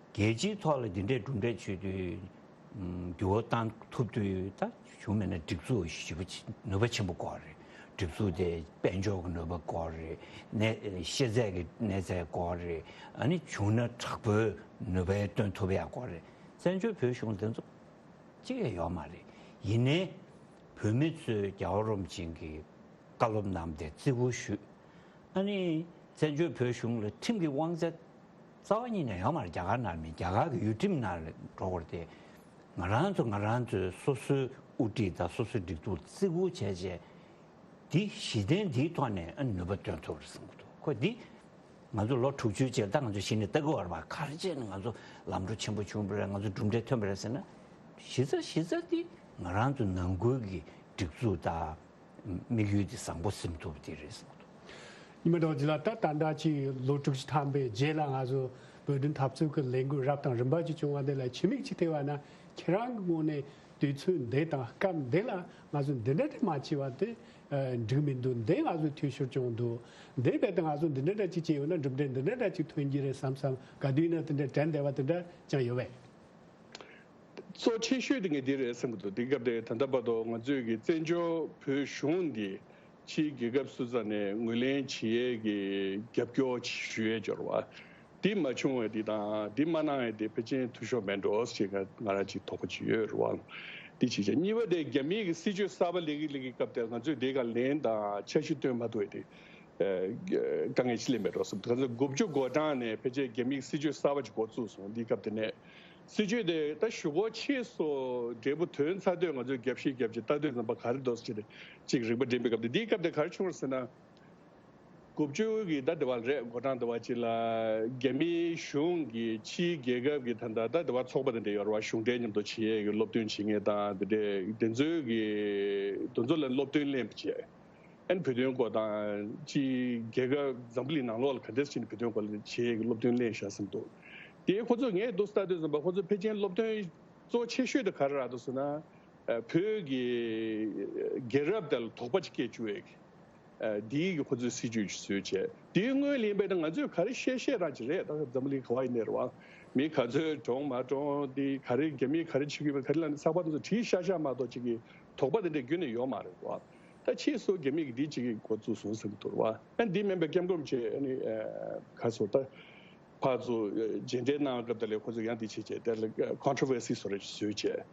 རྒྱལ་སྤྱིའི་ཐོག་ལ་འདི་འདྲའི་གྲུབ་འབྲས་བྱུང་དུས། ཨམ། འགྱུར་བ་བཏང་ཐུབ་དུས་ད་གཞུང་མིན་ན་སྒྲིག་འཛུགས་ཞེ་པོ་ནུས་པ་ཆེན་པོ་དགོས་རེད། སྒྲིག་འཛུགས་དེ་དཔལ་འབྱོར་གྱི་ནུས་པ་དགོས་རེད། གནས་ཤེས་ཚད་ཀྱི་གནས་ཚད་དགོས་རེད། ཨ་ནི་བྱུང་ན་དྲག་པོའི་ནུས་པ་སྟོན་ཐུབ་ཡག་དགོས་རེད། བཙན་བྱོལ་བོད་གཞུང་དེ་ཚོ་གཅིག་ཡང་ཡོད་མ་རེད། ཡིན་ནའི་བོད་མི་ཚོས་རྒྱལ་བ་རིན་པོ་ཆེ་གི་བཀའ་སློབ་གནང་སྟེ་བརྩི་བཀུར་ཞུས། ཨ་ནི་བཙན་བྱོལ་བོད་གཞུང་ལ་ཁྲིམས་ཀྱི་དབང་ཆ་རྩ་བ་ཉིད་ནས་ཡོད་མ་རེད། རྒྱ་གར་ནང་མིན། རྒྱ་གར་གྱི་ཡུལ་ཁྲིམས་ནང་ལ་འགྲོ་དགོས་རེད་དེ། ང་རང་ཚོ་ང་རང་ཚོའི་སོ་སོའི་དབུ་ཁྲིད་དང་སོ་སོའི་སྒྲིག་འཛུགས་བརྩི་བཀུར་བྱས་བྱས། འདི་གཞི་རྟེན་འདིའི་ཐོག་ནས་ཨ་ནུས་པ་སྟོན་ཐུབ་རེད་བསམ་གྱི་འདུག་ཁོ་འདི་ང་ཚོ་ལོ་དྲུག་ཅུའི་རྗེས་ད་ང་ཚོ་གཞི་ནས་ལྟ་གི་ཡོད་རེད་པ། ག་རེ་བྱས་ནས་ང་ཚོ་ལམ་འགྲོ་ཆེན་པོ་བྱུང་བ་རེད། ང་ཚོ་གྲུབ་འབྲས་ཐོན་པ་རེད་ཟེར་ན། གཞི་རྩ་གཞི་རྩ་འདི་ང་རང་ཚོ་ནང་ཁུལ་གྱི་སྒྲིག་འཛུགས་དང་དམིགས་ཡུལ་འདི་བཟང་པོ་ཟིན་ཐུབ་པ་དེ་རེད་བསམ་གྱི་འདུག་ཉི་མ་རྡོ་རྗེ་ལགས། ད་ད་ལྟ་ཅིག་ལོ་དྲུག་ཅུ་ཐམ་པའི་རྗེས་ལ་ང་ཚོ་བོད་དོན་འཐབ་རྩོད་ཀྱི་ལས་འགུལ་རབ་དང་རིམ་པ་ཅིག་བྱུང་བ་འདི་ལ་ཕྱི་མིག་ཅིག་བལྟས་པ་ན་ཁྱེད་རང་གི་ངོས་ནས་དུས་ཚོད་འདི་དང་སྐབས་འདི་ལ་ང་ཚོ་འདི་འདྲ་འདྲ་མ་བྱས་པ་དེ་འགྲིག་མི་འདུག་འདི་ང་ཚོ་འཐུས་ཤོར་བྱུང་འདུག་འདི་རྦད་དེ་ང་ཚོ་འདི་འདྲ་འདྲ་ཅིག་བྱས་ཡོད་ན་གྲུབ་འབྲས་འདི་འདྲ་འདྲ་ཅིག་ཐོན་གྱི་རེད་བསམ་བསམ་ག་དུས་ཡིན་ན་དེ་འདྲ་དྲན་བསྡད་པ་དེ་འདྲ་ཅང་ཡོད་པས། གཙོ་ཆེ་ཤོས་དེ་ངས་འདི་རེད་བསམ་གྱི་འདུག་འདི་སྐབས་དེ་ད་ལྟ་བར་དུ་ང་ཚོས་ཀྱི་བཙན་བྱོལ་བོད་གཞུང་འདི་ཕྱིའི་རྒྱལ་ཁབ་སུ་ཙམ་ནས་ངོས་ལེན་བྱེད་ཡས་ཀྱི་རྒྱབ་སྐྱོར་ཞུ་ཡས་སྦྱོར་བ། འདི་མ་བྱུང་བས་འདི་དང་འདི་མ་གནང་བས་འདི་ཕལ་ཆེར་འཐུས་ཤོར་མེད་འགྲོ་ཞེས་ང་ང་རང་ཅིག་དོགས་པ་ཅིག་ཡོད་རེད་བ། འདི་ཅིག་བྱས། གཉིས་པ་དེ་རྒྱ་མིའི་གི་སྲིད་ཇུས་གསར་པ་ལས་ཀྱི་ལས་ཀྱི་སྐབས་དེར་ང་ཚོས་འདི་ག་ལན་དང་འཆར་གཞི་བཏོན་མ་ཐུབ་པས་འདི། ཨ། དཀའ་ངལ་ཅིག་སླེབས་མེད་འགྲོ་བསམ། ང་ཚོ་དགུ་བཅུ་གོ་གྲངས་ནས་ཕལ་ཆེར་རྒྱ་མིའི་སྲིད་ཇུས་གསར་པ་ཅིག་འགོ་བཙུགས་སོང་འདི་སྐབས་དེ་ནས། སྲིད་ཇུས་དེ་ད་ཞུ་སྒོ་ཕྱིས་སུ་འབྲས་བུ་ཐོན་ཚར་དུས་ང་ཚོས་རྒྱབ་བཤིག་རྒྱབ་ཅིག་ལྟ་དུས་ཙམ་པ་ག་རེ་འདུག་ཟེར་ཅིག་རིག་པ་འགྲིམ་པའི་སྐབས་དེ། འདིའི་སྐབས་དེ་ག་རེ་བྱུང་བ་ཟེར་ན། དགུ་བཅུ་གི་ད་དེ་བ་རེད། གོ་གྲངས་དེ་བ་ཅིག་ལ་རྒྱ་མིའི་གཞུང་གི་ཕྱིའི་རྒྱལ་ཁབ་ཀྱི་ད་ད་ད་དེ་བ་ཚོགས་པ་དེ་འདྲ་ཡོད་རེད་བ། གཞུང་འབྲེལ་མཉམ་དུ་བྱེད་ཡས་ཀྱི་སློབ་སྟོན་བྱེད་མཁན་དང་དེ་འདྲས་དེ་ཚོའི་གི་དེ་ཚོ་ལ་སློབ་སྟོན་ལེན་པ་བྱས། ཨན་བོད་དོན་སྐོར་དང་ཅིག་རྒྱལ་ཁབ་འཛམ་བུ་གླིང་ནང་ལོགས་ལ་ག་འདྲས་བྱས་ནས་བོད་དོན་སྐོར་ལ་བྱེད་ཡས་ཀྱི་སློབ་སྟོན་ལེན་བཞག་བསམ་འདུག་དེ་ཁོ་ཚོ་ངས་འདུག་ལྟ་དུས་ཙམ་པ་ཁོ་ཚོ་ཕལ་ཆེར་སློབ་སྟོན་གཙོ་ཆེ་ཤོས་དེ་ག་རེ་རག་འདུག་ཟེར་ན། ཨ། བོད་ཀྱི་རྒྱལ་རབས་དེ་ལ་དོགས་པ་ཅིག་སྐྱེ་བཅུག་ཡས་ཀྱི། ཨ། འདིའི་གི་ཁོ་ཚོའི་སྲིད་ཇུས་ཅིག་བཟོས་བྱས། དེའི་སྔོན་ལ་ཡིན་པས་ན་ང་ཚོས་ག་རེ་བཤད་བཤད་རང་ཅིག་རེད། ད་འཛམ་བུ་གླིང་ག་བ་ཡིན་ནའི་རེད་བ། མི་ག་ཚོད་གྲོངས་མ་གྲོངས་དེ་ག་རེ་རྒྱ་མིས་ག་རེ་བྱེད་ཀྱི་ཡོད་པ་ག་རེ་ལབ་ནས་ཚགས་པར་དེ་ཚོ་བྲིས་ཤག་ཤག་མ་གཏོགས་ཅིག་གི་དོགས་པ་དེ་འདྲ་ཁྱོན་ནས་ཡོད་མ་རེད་བ། ད་ཕྱིས་སུ་རྒྱ་མི་གིས་འདི་བྱེད་ཀྱི་འགོ་བཙུགས་སོང་ཟེར་གྱི་འདུག་བ། ཨ། འདི་མིན་པའི་སྐྱབས་མགོན་རིན་པོ་ཆེ་ཨ་ནི་ཨ་ག་ཚོད་ད་ཕར་ཚུར་མཇལ་འཕྲད་གནང་སྐབས་དེ་ལ་ཁོ་ཚོས་ཡང་འདི་བྱེད་བྱས་དེ་ལ་ཀོན་ཊོ་ཝར་སི་བཟོ་འདྲ་བཟོས་བྱས།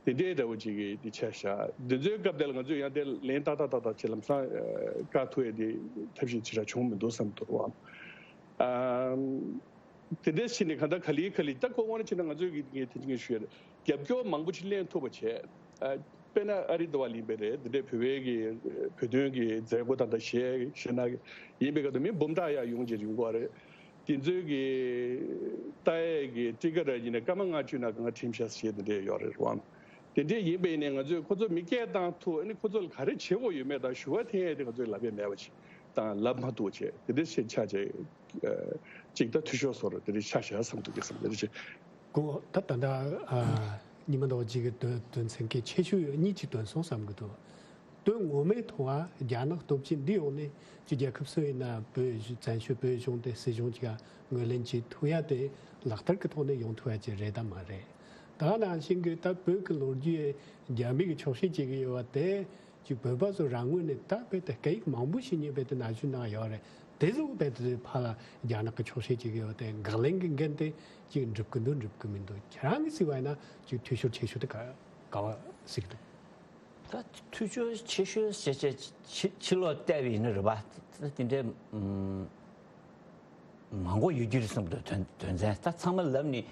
དེ་འདྲའི་འདྲ་བོ་ཅིག་གིས་འདི་བྱས་ཤག་འདི་ཚོའི་སྐབས་དེ་ལ་ང་ཚོས་ཡང་དེ་ལན་ཏག་ཏག་ཏག་ཏག་བྱས་ལམ་སང་ཨ་བཀག་ཐུབ་ཡས་དེ་ཐབས་ཤེས་ཅི་ར་བྱུང་མི་འདུག་བསམ་གྱི་འདུག་བ། ཨ། དེ་འདྲས་བྱས་ནས་གང་ལྟར་ག་ལེ་ག་ལེ་ད་ཁོ་དབང་ཆེ་ན་ང་ཚོས་ཀྱི་ངས་དེ་ངས་ཞུ་ཡ་རེད། རྒྱབ་སྐྱོར་མང་པོ་ཅིག་ལེན་ཐུབ་པ་བྱས། ཨ། དཔེར་ན་ཨ་རི་འདི་བ་ལིན་པས་རེད། འདི་འདྲའི་བོད་པའི་གི་བོད་དོན་གི་མཛད་སྒོ་དང་འདྲ་བྱས་བྱས་ན་ཡིན་པའི་སྐབས་དུ་མི་འབུམ་ཕྲག་ཡ་ཡོང་རྗེས་ཡོང་གི་རེད། དེ་ཚོའི་གི་ལྟ་ཡས་གི་ཊི་ཀེ་ཊི་ར་ཡིན་ནས་སྐར་མ་ལྔ་བཅུ་ནང་གང་ཁྲིམས་ཤག་བྱས་དེ་འདྲས་ཡོད་རེད་བ། དེ་འདྲས་ཡིན་པས་ནས་ང་ཚོས་ཁོ་ཚོ་མི་སྐད་བཏང་ཐུབ། ཨ་ནི་ཁོ་ཚོ་ལ་ག་རེ་བྱེད་དགོས་ཡོད་མེད་དང་ཞུ་བ་འཐེན་ཡས་དེ་ང་ཚོས་ལབ་ཡས་མེད་པ་ཞིག་དང་ལབ་མ་ཐུབ་བྱས་དེ་འདྲས་བྱས་ཆགས་བྱས་ཅིག་ད་འཐུས་ཤོར་བཟོ་འདྲ་དེ་འདྲས་ཆགས་བཞག་བསམ་འདུག་གི་བསམ་དེ་འདྲས་བྱས། གོ་ད་ད་ད་ཉི་མ་རྡོ་རྗེ་གི་དོན་དོན་ཚན་གལ་ཆེ་ཤོས་གཉིས་ཅིག་དོན་སོང་བསམ་གི་འདུག་དོན་ངོ་མའི་ཐོག་ཨ་རྒྱ་ནག་སྟོབས་ཆེན་འདི་ཡོང་ནས་ཅི་རྒྱལ་ཁབ་སུ་ཡིན་ན་བོད་བཙན་བྱོལ་བོད་གཞུང་དེ་སྲིད་གཞུང་ཅིག་ཨ་ངོས་ལེན་བྱེད་ཐུབ་ཡ་དེ་ལག་བསྟར་གི་ཐོག་ནས་ཡོང་ཐུབ་ཡ་ཅིག་རེད་དམ་མ་རེད། ད་ནང་བཞིན་གི་ད་བོད་ཀྱི་ལོ་རྒྱུས་རྒྱ་མི་གི་འཁྱོག་བཤད་བྱེད་གི་ཡོད་པ་དེ་ཅིག་བོད་པ་ཚོ་རང་ངོས་ནས་ད་བོད་དེ་སྐད་ཡིག་མང་པོ་ཞིག་རྙེད་པའི་དེ་ན་གཞོན་ནང་ཡོད་རེད། དེ་ཚོ་བོད་དེ་ཕར་ལ་རྒྱ་ནག་གི་འཁྱོག་བཤད་བྱེད་གི་ཡོད་པ་དེ་འགག་ལན་གི་འགན་དེ་ཅིག་འགྲུབ་གི་འདུག་འགྲུབ་གི་མི་འདུག་ཁྱེད་རང་གི་གཟིགས་པ་ཡིན་ན་ཅིག་འཐུས་ཤོར་ཆེ་ཤོས་དེ་ག་ག་བ་གཟིགས་འདུག་ད་འཐུས་ཤོར་ཆེ་ཤོས་ཞེས་བྱས་ཕྱི་ཕྱི་ལོགས་བལྟས་པ་ཡིན་ན་རེད་པ། ད་དེ་འདྲའི་ཨམ་མང་པོ་ཡོད་རྒྱུ་རེད་བསམ་གྱི་འདུག་དོན་དོན་ཚན་ད་ཚང་མ་ལབ་ནས་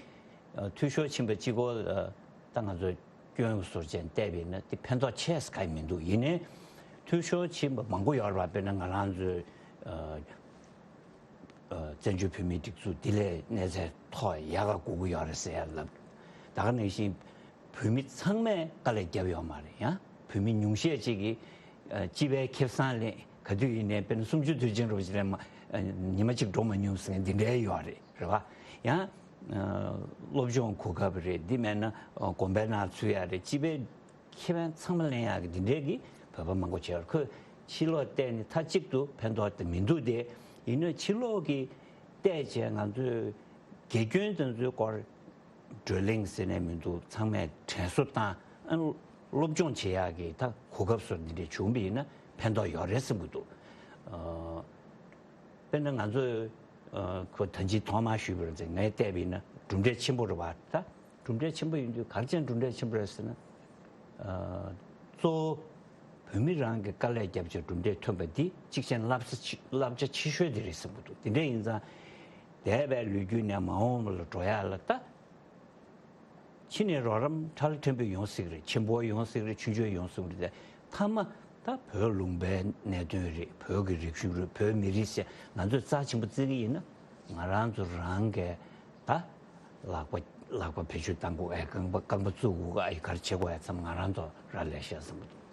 ཨ་འཐུས་ཤོར་ཕྱིན་པ་གཅིག་པོ་ཨ་ད་ང་ཚོ་སྐྱོན་ཟུར་ཅན་བལྟས་པ་ཡིན་ན་དེ་ཕན་ཐོགས་ཆེ་ས་ག་ཡང་མི་འདུག་ཡིན་ནའི་འཐུས་ཤོར་ཕྱིན་པ་མང་པོ་ཡོད་རེད་པ། དཔེར་ན་ང་རང་ཚོའི་ཨ་ཨ་བཙན་བྱོལ་བོད་མིའི་སྒྲིག་འཛུགས་འདི་ལས་གནས་ཚད་མཐོ་ཡག་ག་དགོས་ཀྱི་ཡོད་རེད་ཟེར་ཡ་ལབ། ད་ག་ནང་བཞིན་བོད་མི་ཚང་མས་དཀའ་ལས་བརྒྱབ་ཡོད་མ་རེད། ཡང་བོད་མི་ཉུང་ཤས་ཅིག་གིས་ཨ་སྤྱི་པའི་ཁེ་བཟང་ལེན་ག་དུས་ཡིན་ནའི་དཔེར་ན་སུམ་ཅུ་དུས་ཆེན་རོབ་ཅིག་ལ་མ་ཨ་ཉི་མ་གཅིག་འགྲོ་མ་མྱོང་ཟེར་མཁན་འདི་འདྲའི་ཡོད་རེད། རེད་བ། ཡང་ཨ་སློབ་སྦྱོང་གོ་སྐབས་རེད། འདི་མེད་ན་ཨ་དགོན་པའི་ནང་ཚུད་ཡ་རེད། སྤྱི་པའི་ཁེ་ཕན་ཚང་མ་ལེན་ཡག་གི་འདི་འདྲའི་གི་བོད་པ་མང་པོ་བྱས་ཡོད་རེད། ཁོས་ཕྱི་ལོགས་བལྟས་ནས་མཐའ་གཅིག་ཏུ་ཕན་ཐོགས་དེ་མི་འདུག་སྟེ། ཡིན་ནའི་ཕྱི་ལོགས་ཀྱི་བལྟས་བྱས་ང་ཚོས་དགེ་སྐྱོན་དེ་ཚོའི་སྐོར་བགྲོ་གླེང་ཟེར་ནས་མི་འདུག་ཚང་མས་དྲན་གསོ་བཏང་ཨ་སློབ་སྦྱོང་བྱེད་ཡག་གི་ད་གོ་སྐབས་སོགས་འདི་འདྲ་བྱུང་བ་ཡིན་ན་ཕན་ཐོགས་ཡོད་རེད་བསམ་གྱི་འདུག་ཨ་དཔེར་ན་ང་ཚོས་ཨ་ཁོ་ད་ཅི་ཐོག་མར་ཞུས་པ་རེད་ཟེར། ངས་བལྟས་པ་ཡིན་ན་གྲུབ་འབྲས་ཆེན་པོ་རེད་བ། ད་གྲུབ་འབྲས་ཆེན་པོ་ཡིན་དུས་ག་རེ་བྱས་ནས་གྲུབ་འབྲས་ཆེན་པོ་རེད་ཟེར་ན། ཨ་གཙོ་བོ་བོད་མི་རང་གི་དཀའ་ལས་བརྒྱབ་བྱས་གྲུབ་འབྲས་ཐོན་པ་འདི་གཅིག་བྱས་ན་བསླབ་བྱ་ཆེ་བསླབ་བྱ་ཆེ་ཤོས་དེ་རེད་བསམ་གྱི་འདུག་དེ་འདྲ་ཡིན་ཙང་འདས་པའི་ལོ་རྒྱུས་ནས་མ་འོངས་པ་ལ་འགྲོ་ཡག་ལ་ད་ཕྱི་ནས་རོགས་རམ་ཕྲ་ལ་ཕྲན་བུ་ཡོང་སྲིད་རེད། ཆེན་པོ་ཡོང་སྲིད་རེད། ཆུང་ཆུང་ཡོང་སྲིད་རེད། མཐའ་མ་ད་བོད་ལུང་པའི་གནད་དོན་རེད། བོད་ཀྱི་རིག་གཞུང་རེད། བོད་མི་རིགས་ཟེར་ང་ཚོས་རྩ་ཆེན་པོ་བརྩི་གི་ཡིན་ན་ང་རང་ཚོ་རང་གི་ད་ལག་པ་ལག་པ་བེད་སྤྱོད་བཏང་དགོས། ཨེ་རྐང་པ་རྐང་པ་བཙུགས་དགོས། ཨེ་ག་རེ་བྱེད་དགོས། ཨེ་ཚང་མ་ང་རང་ཚོ་རག་ལས་ཤག་བསམ་གྱི་འདུག་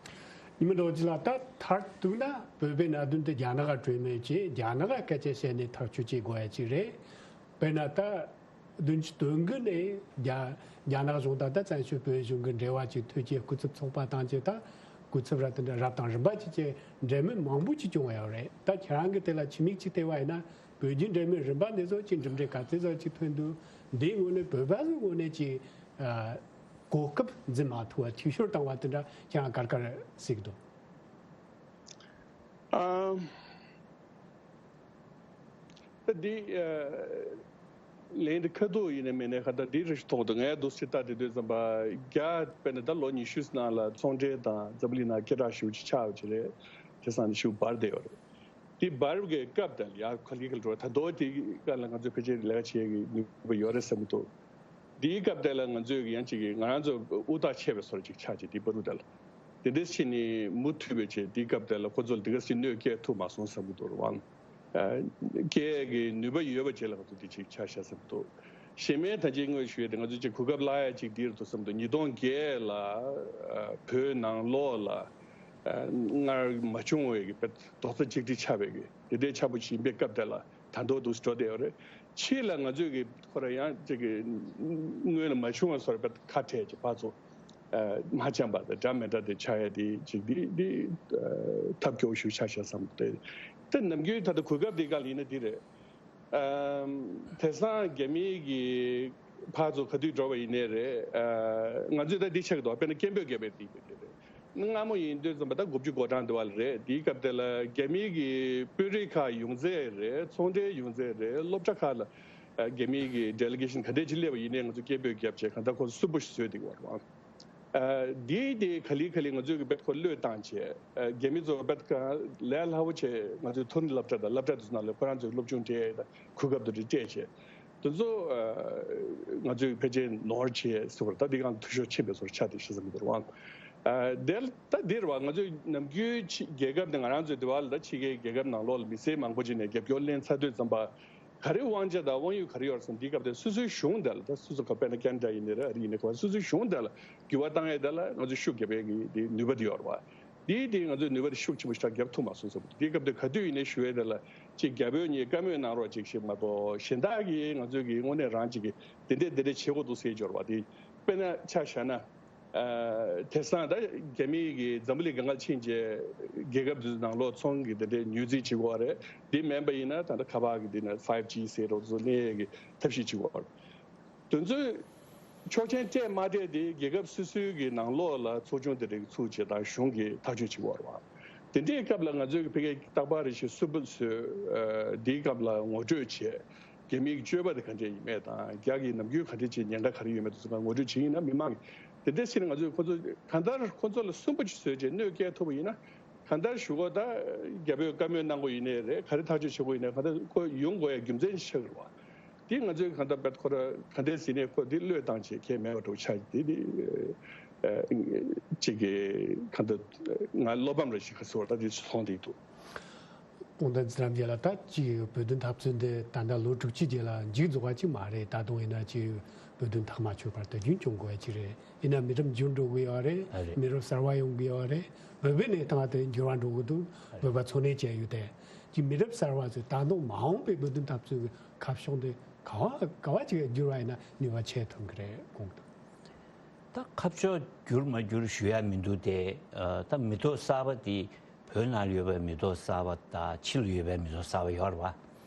ཉི་མ་རྡོ་རྗེ་ལགས། ད་མཐར་གཏུགས་ན་བོད་པའི་གནད་དོན་དེ་རྒྱ་ནག་ག་གྲོས་མོལ་བྱས་རྒྱ་ནག་ག་སྐད་ཆ་བཤད་ནས་ཐག་གཅོད་བྱེད་དགོས་ཡ་གཅིག་རེད། དཔེར་ན་ད་བདུན་ཅུ་དོན་དགུ་ནས་རྒྱ་རྒྱ་ནག་གཞུང་དང་ད་བཙན་བྱོལ་བོད་གཞུང་གི་འབྲེལ་བ་ཅིག་མཐུད་ཀྱི་སྐུ་ཚབ་ཚོགས་པ་དང་བཅས་ད་སྐུ་ཚབ་རབ་དང་རབ་དང་རིམ་པ་ཅིག་བཅས་འབྲེལ་མོལ་མང་པོ་ཅིག་བྱུང་ཡོད་རེད། ད་ཁྱེད་རང་གིས་དེ་ལ་ཕྱི་མིག་ཅིག་བལྟས་པ་ཡིན་ན་བོད་རྒྱའི་འབྲེལ་མོལ་རིམ་པ་འདི་ཚོ་ཅིག་གྲུབ་འབྲས་ག་ཚོད་ཙམ་ཅིག་ཐོན་འདུག་འདིའི་ངོས་ནས་བོད་པ་ཚོའི་ངོས་ནས་ཅིག་ཨ་གོ་སྐབས་འཛིན་མ་ཐུབ་པ་འཐུས་ཤོར་བཏང་བ་དེ་འདྲ་ཁྱེད་རང་ག་རེ་ག་རེ་གཟིགས་འདུག་ཨ། ད་འདི་ཨ་ལན་འདི་ཁ་ཐུག་ཡིན་ནའི་མིན་ནའི་ཁ་ད་འདི་རེ་ཞིག་ཐོག་ཏུ་ངས་འདུག་སེ་ལྟ་དེ་དུས་ཙམ་པ་རྒྱ་དཔེར་ན་ད་ལོ་ཉི་ཤུ་ནང་ལ་ཚོང་འབྲེལ་དང་འཛམ་བུ་གླིང་ནང་སྐད་གྲགས་ཞེ་པོ་ཅིག་ཆགས་པ་ཅིག་རེད། དེ་སང་ནས་ཞེ་པོ་འབར་བསྡད་ཡོད་རེད། དེ་འབར་བའི་སྐབས་དེ་ལ་ཡ་ག་ལེ་ག་ལེ་འགྲོ་བ་ད་དོ་དེ་སྐབས་ལ་ང་ཚོ་ཕལ་ཆེར་ལས་ཀ་བྱེད་ཡག་གི་ནུས་པ་ཡོད་རེད་བསམ་གྱི་འདུག་དེའི་སྐབས་དེ་ལ་ང་ཚོས་ཡང་ཅིག་ང་རང་ཚོ་ཨུ་ཐག་ཆད་པའི་བཟོ་འདྲ་ཅིག་ཆགས་ཅིག་དེ་བར་དུ་དེ་ལ་དེ་འདྲ་བྱས་ནས་མུ་མཐུད་པའི་ཆེད་དེའི་སྐབས་དེ་ལ་ཁོ་ཚོ་ལ་དེ་ག་སྲིད་གནོད་སྐྱེལ་ཐུབ་མ་སོང་བསམ་གྱི་འདུག་རེད་བ། སྐྱེལ་ཡག་གི་ནུས་པ་ཡོད་པ་བྱས་ལ་ང་ཚོ་དེ་ཅིག་ཆགས་ཤག་བསམ་གྱི་འདུག་གཞན་མའི་ད་ཅིག་དངོས་ཞུ་ཡས་དེ་ང་ཚོ་ཅིག་གོ་སྐབས་བརླག་ཡ་ཅིག་འདི་རེད་འདུག་བསམ་གྱི་འདུག་ཉིས་སྟོང་བརྒྱད་ལ་བོད་ནང་ལོགས་ལ་སྔར་མ་བྱུང་བའི་གི་རྡོག་རྩ་གཅིག་སྒྲིལ་ཆགས་པའི་གི་དེ་འདྲའི་ཆགས་པོ་ཞིག་ཡིན་པའི་སྐབས་དེ་ལ་ད་མདོ་འདུག་སེ་འགྲོ་བསྡད་ཡོད་རེད། ཕྱིས་ལ་ང་ཚོས་གི་ཁོ་རང་ཡང་ཅིག་གི་སྔོན་ལ་མ་བྱུང་བ་བཟོ་འདྲ་ཁ་བྲལ་གྱི་ཕར་ཚུར་མ་འཆམ་པ་དང་འདྲ་མི་འདྲ་དེ་ཆགས་ཡ་དེ་ཅིག་འདི་འདི་ཐབས་སྐྱོ་ཞིག་ཆགས་ཤག་བསམ་སྟེ། ད་ནམ་རྒྱུན་ད་ལྟ་གོ་སྐབས་འདི་སྒང་ལ་ཡིན་ན་འདི་རེད། ཨམ། དེང་སང་རྒྱ་མིའི་གི་ཕར་ཚུར་ག་དུས་འགྲོ་བ་ཡིན་ནའི་རེད། ཨ། ང་ཚོས་ད་འདི་ཆགས་ཀྱི་འདུག་དཔེར་ན་སྐད་འབོད་རྒྱབ་པའི་དེ་གི་དེ་རེད། སྔ་མོ་ཡིན་དུས་ཙམ་པ་ད་དགུ་བཅུ་གོ་གྲངས་འདི་བ་ལ་རེད། དེའི་སྐབས་དེ་ལ་རྒྱ་མིའི་གི་དཔོན་རིགས་ཁག་ཡོང་ཚད་རེད། ཚོང་འབྲེལ་ཡོང་ཚད་རེད། སློབ་གྲྭ་ཁག་ལ་ཨ་རྒྱ་མིའི་གི་ཌེ་ལི་གེ་ཤན་ག་འདྲས་ཅིག་སླེབས་པ་ཡིན་ནའི་ང་ཚོ་སྐད་འབོད་རྒྱབ་བྱས་གང་ལྟར་ཁོ་སུན་པོ་ཞིག་བཟོས་བསྡད་ཀྱི་ཡོད་རེད་བ། ཨ། འདིའི་དེ་ག་ལེ་ག་ལེ་ང་ཚོས་གི་དཔེ་ཁོ་བློས་བཏང་བྱས། ཨ། རྒྱ་མི་ཚོ་དཔེ་གང་ལས་སླ་པོ་བྱས་ང་ཚོའི་མཐོ་རིམ་སློབ་གྲྭ་དང་སློབ་གྲྭ་དེ་ཚོ་ནང་ལ་ཁོ་རང་ཚོའི་སློབ་སྦྱོང་སྤྲད་དང་གོ་སྐབས་དེ་འདྲ་སྤྲད་བྱས། དེ་ཚོ་ཨ་ང་ཚོས་ཕལ་ཆེར་ནོར་བྱས་ཟེར་བ་རེད། ད་འདི་སྒང་འཐུས་ཤོར་ཆེན་པོའི་བཟོ་འདྲ་ཆགས་བསྡད་ཤག་བསམ་གྱི་འདུག་རེད་བ། ཨ། དེ་ལ་ད་འདིར་བ་ང་ཚོས་ནམ་རྒྱུན་ཕྱི་རྒྱལ་ཁབ་དེ་ང་རང་ཚོའི་དེ་བ་ལ་ད་ཕྱི་རྒྱལ་རྒྱལ་ཁབ་ནང་ལོགས་ལ་མི་སེར་མང་པོ་ཅིག་ནས་རྒྱབ་སྐྱོར་ལེན་ཚར་དུས་ཙམ་པ་ག་རེ་དབང་ཆ་དང་དབང་ཡོད་ག་རེ་ཡོད་རེད་ཟེར་ན། འདི་སྐབས་དེ་སོ་སོའི་གཞུང་དེ་ལ་ད་སོ་སོ་ག་དཔེར་ན་ཁེ་ན་ཌ་ཡིན་ནའི་རེད། ཨ་རི་ཡིན་ནའི་ག་བ་སོ་སོའི་གཞུང་དེ་ལ་འགྱུར་བ་བཏང་ཡས་དེ་ལ་ང་ཚོས་ཤུགས་རྒྱབ་ཡས་ཀྱི་དེ་ནུས་པ་དེ་ཡོད་རེད་བ། དེའི་དེ་ང་ཚོས་ནུས་པ་དེ་ཤུགས་ཆེན་པོ་ཞིག་རྒྱབ་ཐུབ་མ་སོང་བསམ་གྱི་འདུག་དེའི་སྐབས་དེ་ག་དུས་ཡིན་ནའི་ཞུ་ཡས་དེ་ལ་ཅིག་རྒྱ་བོད་གཉིས་བཀའ་མོལ་གནང་རོགས་ཅིག་ཞིག་མ་གཏོགས་གཞན་དག་གིས་ང་ཚོས་ཀྱི་དངོས་གནས་རང་ཅིག་གི་དེ་འདྲས་དེ་འདྲས་བྱེད་དགོས་འདུག་ཟེར་འབྱོར་བ་དེ་དཔེར་ན་ཆ་བཞག་ན། ཨ། དེང་སང་ད་རྒྱ་མི་གིས་འཛམ་བུ་གླིང་སྒང་ག་ཕྱིན་རྗེས་རྒྱལ་ཁབ་དེ་ཚོའི་ནང་ལོགས་ཚོང་གི་དེ་འདྲའི་ཉོ་རྩིས་བྱེད་དགོས་པ་རེད། དེ་མིན་པ་ཡིན་ན་ད་ལྟ་ཁ་པར་གི་དེ་ནས་ཕའིབ་ཇི་ཟེར་རོགས་ཚོ་ལེན་ཡས་ཀྱི་ཐབས་ཤེས་བྱེད་དགོས་པ་རེད། དེ་ཚོའི་ཆོག་མཆན་སྤྲད་མ་སྤྲད་དེ་རྒྱལ་ཁབ་སོ་སོའི་གི་ནང་ལོགས་ལ་ཚོགས་ཆུང་དེ་འདྲའི་ཚུགས་བྱེད་དང་གཞུང་གིས་ཐག་གཅོད་བྱེད་དགོས་པ་རེད་བ། དེ་འདྲའི་སྐབས་ལ་ང་ཚོའི་གི་ཕ་གིའི་རྟག་པར་རེ་བཞིན་སུན་པོ་བཟོས། ཨ། དེའི་སྐབས་ལ་ངོ་སྤྲོད་བྱས། རྒྱ་མིའི་སྤྱོད་པ་དེ་ག་འདྲས་ཡིན་མེད་དང་རྒྱ་གིས་ནམ་རྒྱུན་ག་འདྲས་ཅིག་ཉེན་ཁ་ག་རེ་ཡོད་མེད་དེ་ཚོ་ངོ་སྤྲོད་བྱེད་ཡིན་ན་མི་མང་གིས་དེ་འདྲས་ཟེར་ནས་ང་ཚོས་ཁོ་ཚོ་གང་ལྟར་ཁོ་ཚོ་ལ་སུན་པོ་ཅིག་བཟོས་རྗེས་གནོད་སྐྱེལ་ཐུབ་པ་ཡིན་ན་གང་ལྟར་ཞུ་དགོས། ད་རྒྱ་བོད་བཀའ་མོལ་གནང་དགོས་ཡིན་ནའི་རེད། ག་རེ་ཐག་གཅོད་བྱེད་དགོས་ཡིན་ནའི་གང་ལྟར་ཁོ་ཡོང་དགོས་ཡ་རྒྱུ་མཚན་ཞིག་ཆགས་ཀྱི་རེད་བ། དེ་ང་ཚོས་གང་ལྟར་བེད་ཁོ་ར་གང་ལྟར་ཟིན་ནས་ཁོ་དེ་བློས་བཏང་བྱས་ཁས་མེད་པ་འགྲོ་ཆགས་ཀྱི་དེ་དེ་ཅིག་གི་གང་ལྟར་ང་བློ་ཕམ་ར་ཞིག་ག་ཚོར་ད་དེ་ཚོ་མཐོང་བསྡད་འདུག་སྟོང་དང་འཛིན་རབས་རྗེས་ལ་ད་ཅིག་བོད་དོན་འཐབ་རྩོད་འདི་ད་ལྟ་ལོ་དྲུག་ཅུ་རྗེས་ལ་མཇུག་རྫོགས་པ་ཅིག་མ་རེད། ད་དུང་ཡིན་ན་ཅིག་བོད་དོན་ཐག་མ་ཆོད་པར་དུས་རྒྱུན་སྐྱོང་དགོས་ཡ་ཅིག་རེད། ཡིན་ན་མི་རབས་འགྱུར་འགྲོ་གི་ཡོད་རེད། ཨ་རེད། མི་རབས་གསར་པ་ཡོང་གི་ཡོད་རེད། བོད་པའི་གནས་སྟངས་དེ་འགྱུར་བ་འགྲོ་གི་འདུག་ཨ་རེད། བོད་པ་འཚོ་གནས་བྱས་ཡོད་དེ། ཅིག་མི་རབས་གསར་པ་ཚོས་ད་དུང་མ་འོངས་པའི་བོད་དོན་འཐབ་རྩོད་ཀྱི་ཁ་ཕྱོགས་འདི་ག་བ་ག་བ་ཅིག་འགྱུར་བ་ཡིན་ན་ནུས་པ་ཆེ་ཐོན་གི་རེད་དགོངས་འདུག་ད་ཁ་ཕྱོགས་འགྱུར་མ་འགྱུར་ཞུ་ཡ་མི་འདུག་སྟེ། ཨ། ད་མི་ཐོག་གསར་པ་དེ་བོད་ནང་ཡོད་པའི་མི་ཐོག་གསར་པ་དང་ཕྱི་ལ་ཡོད་པའི་མི་ཐོག་གསར་པ་ཡོད་རེད་བ།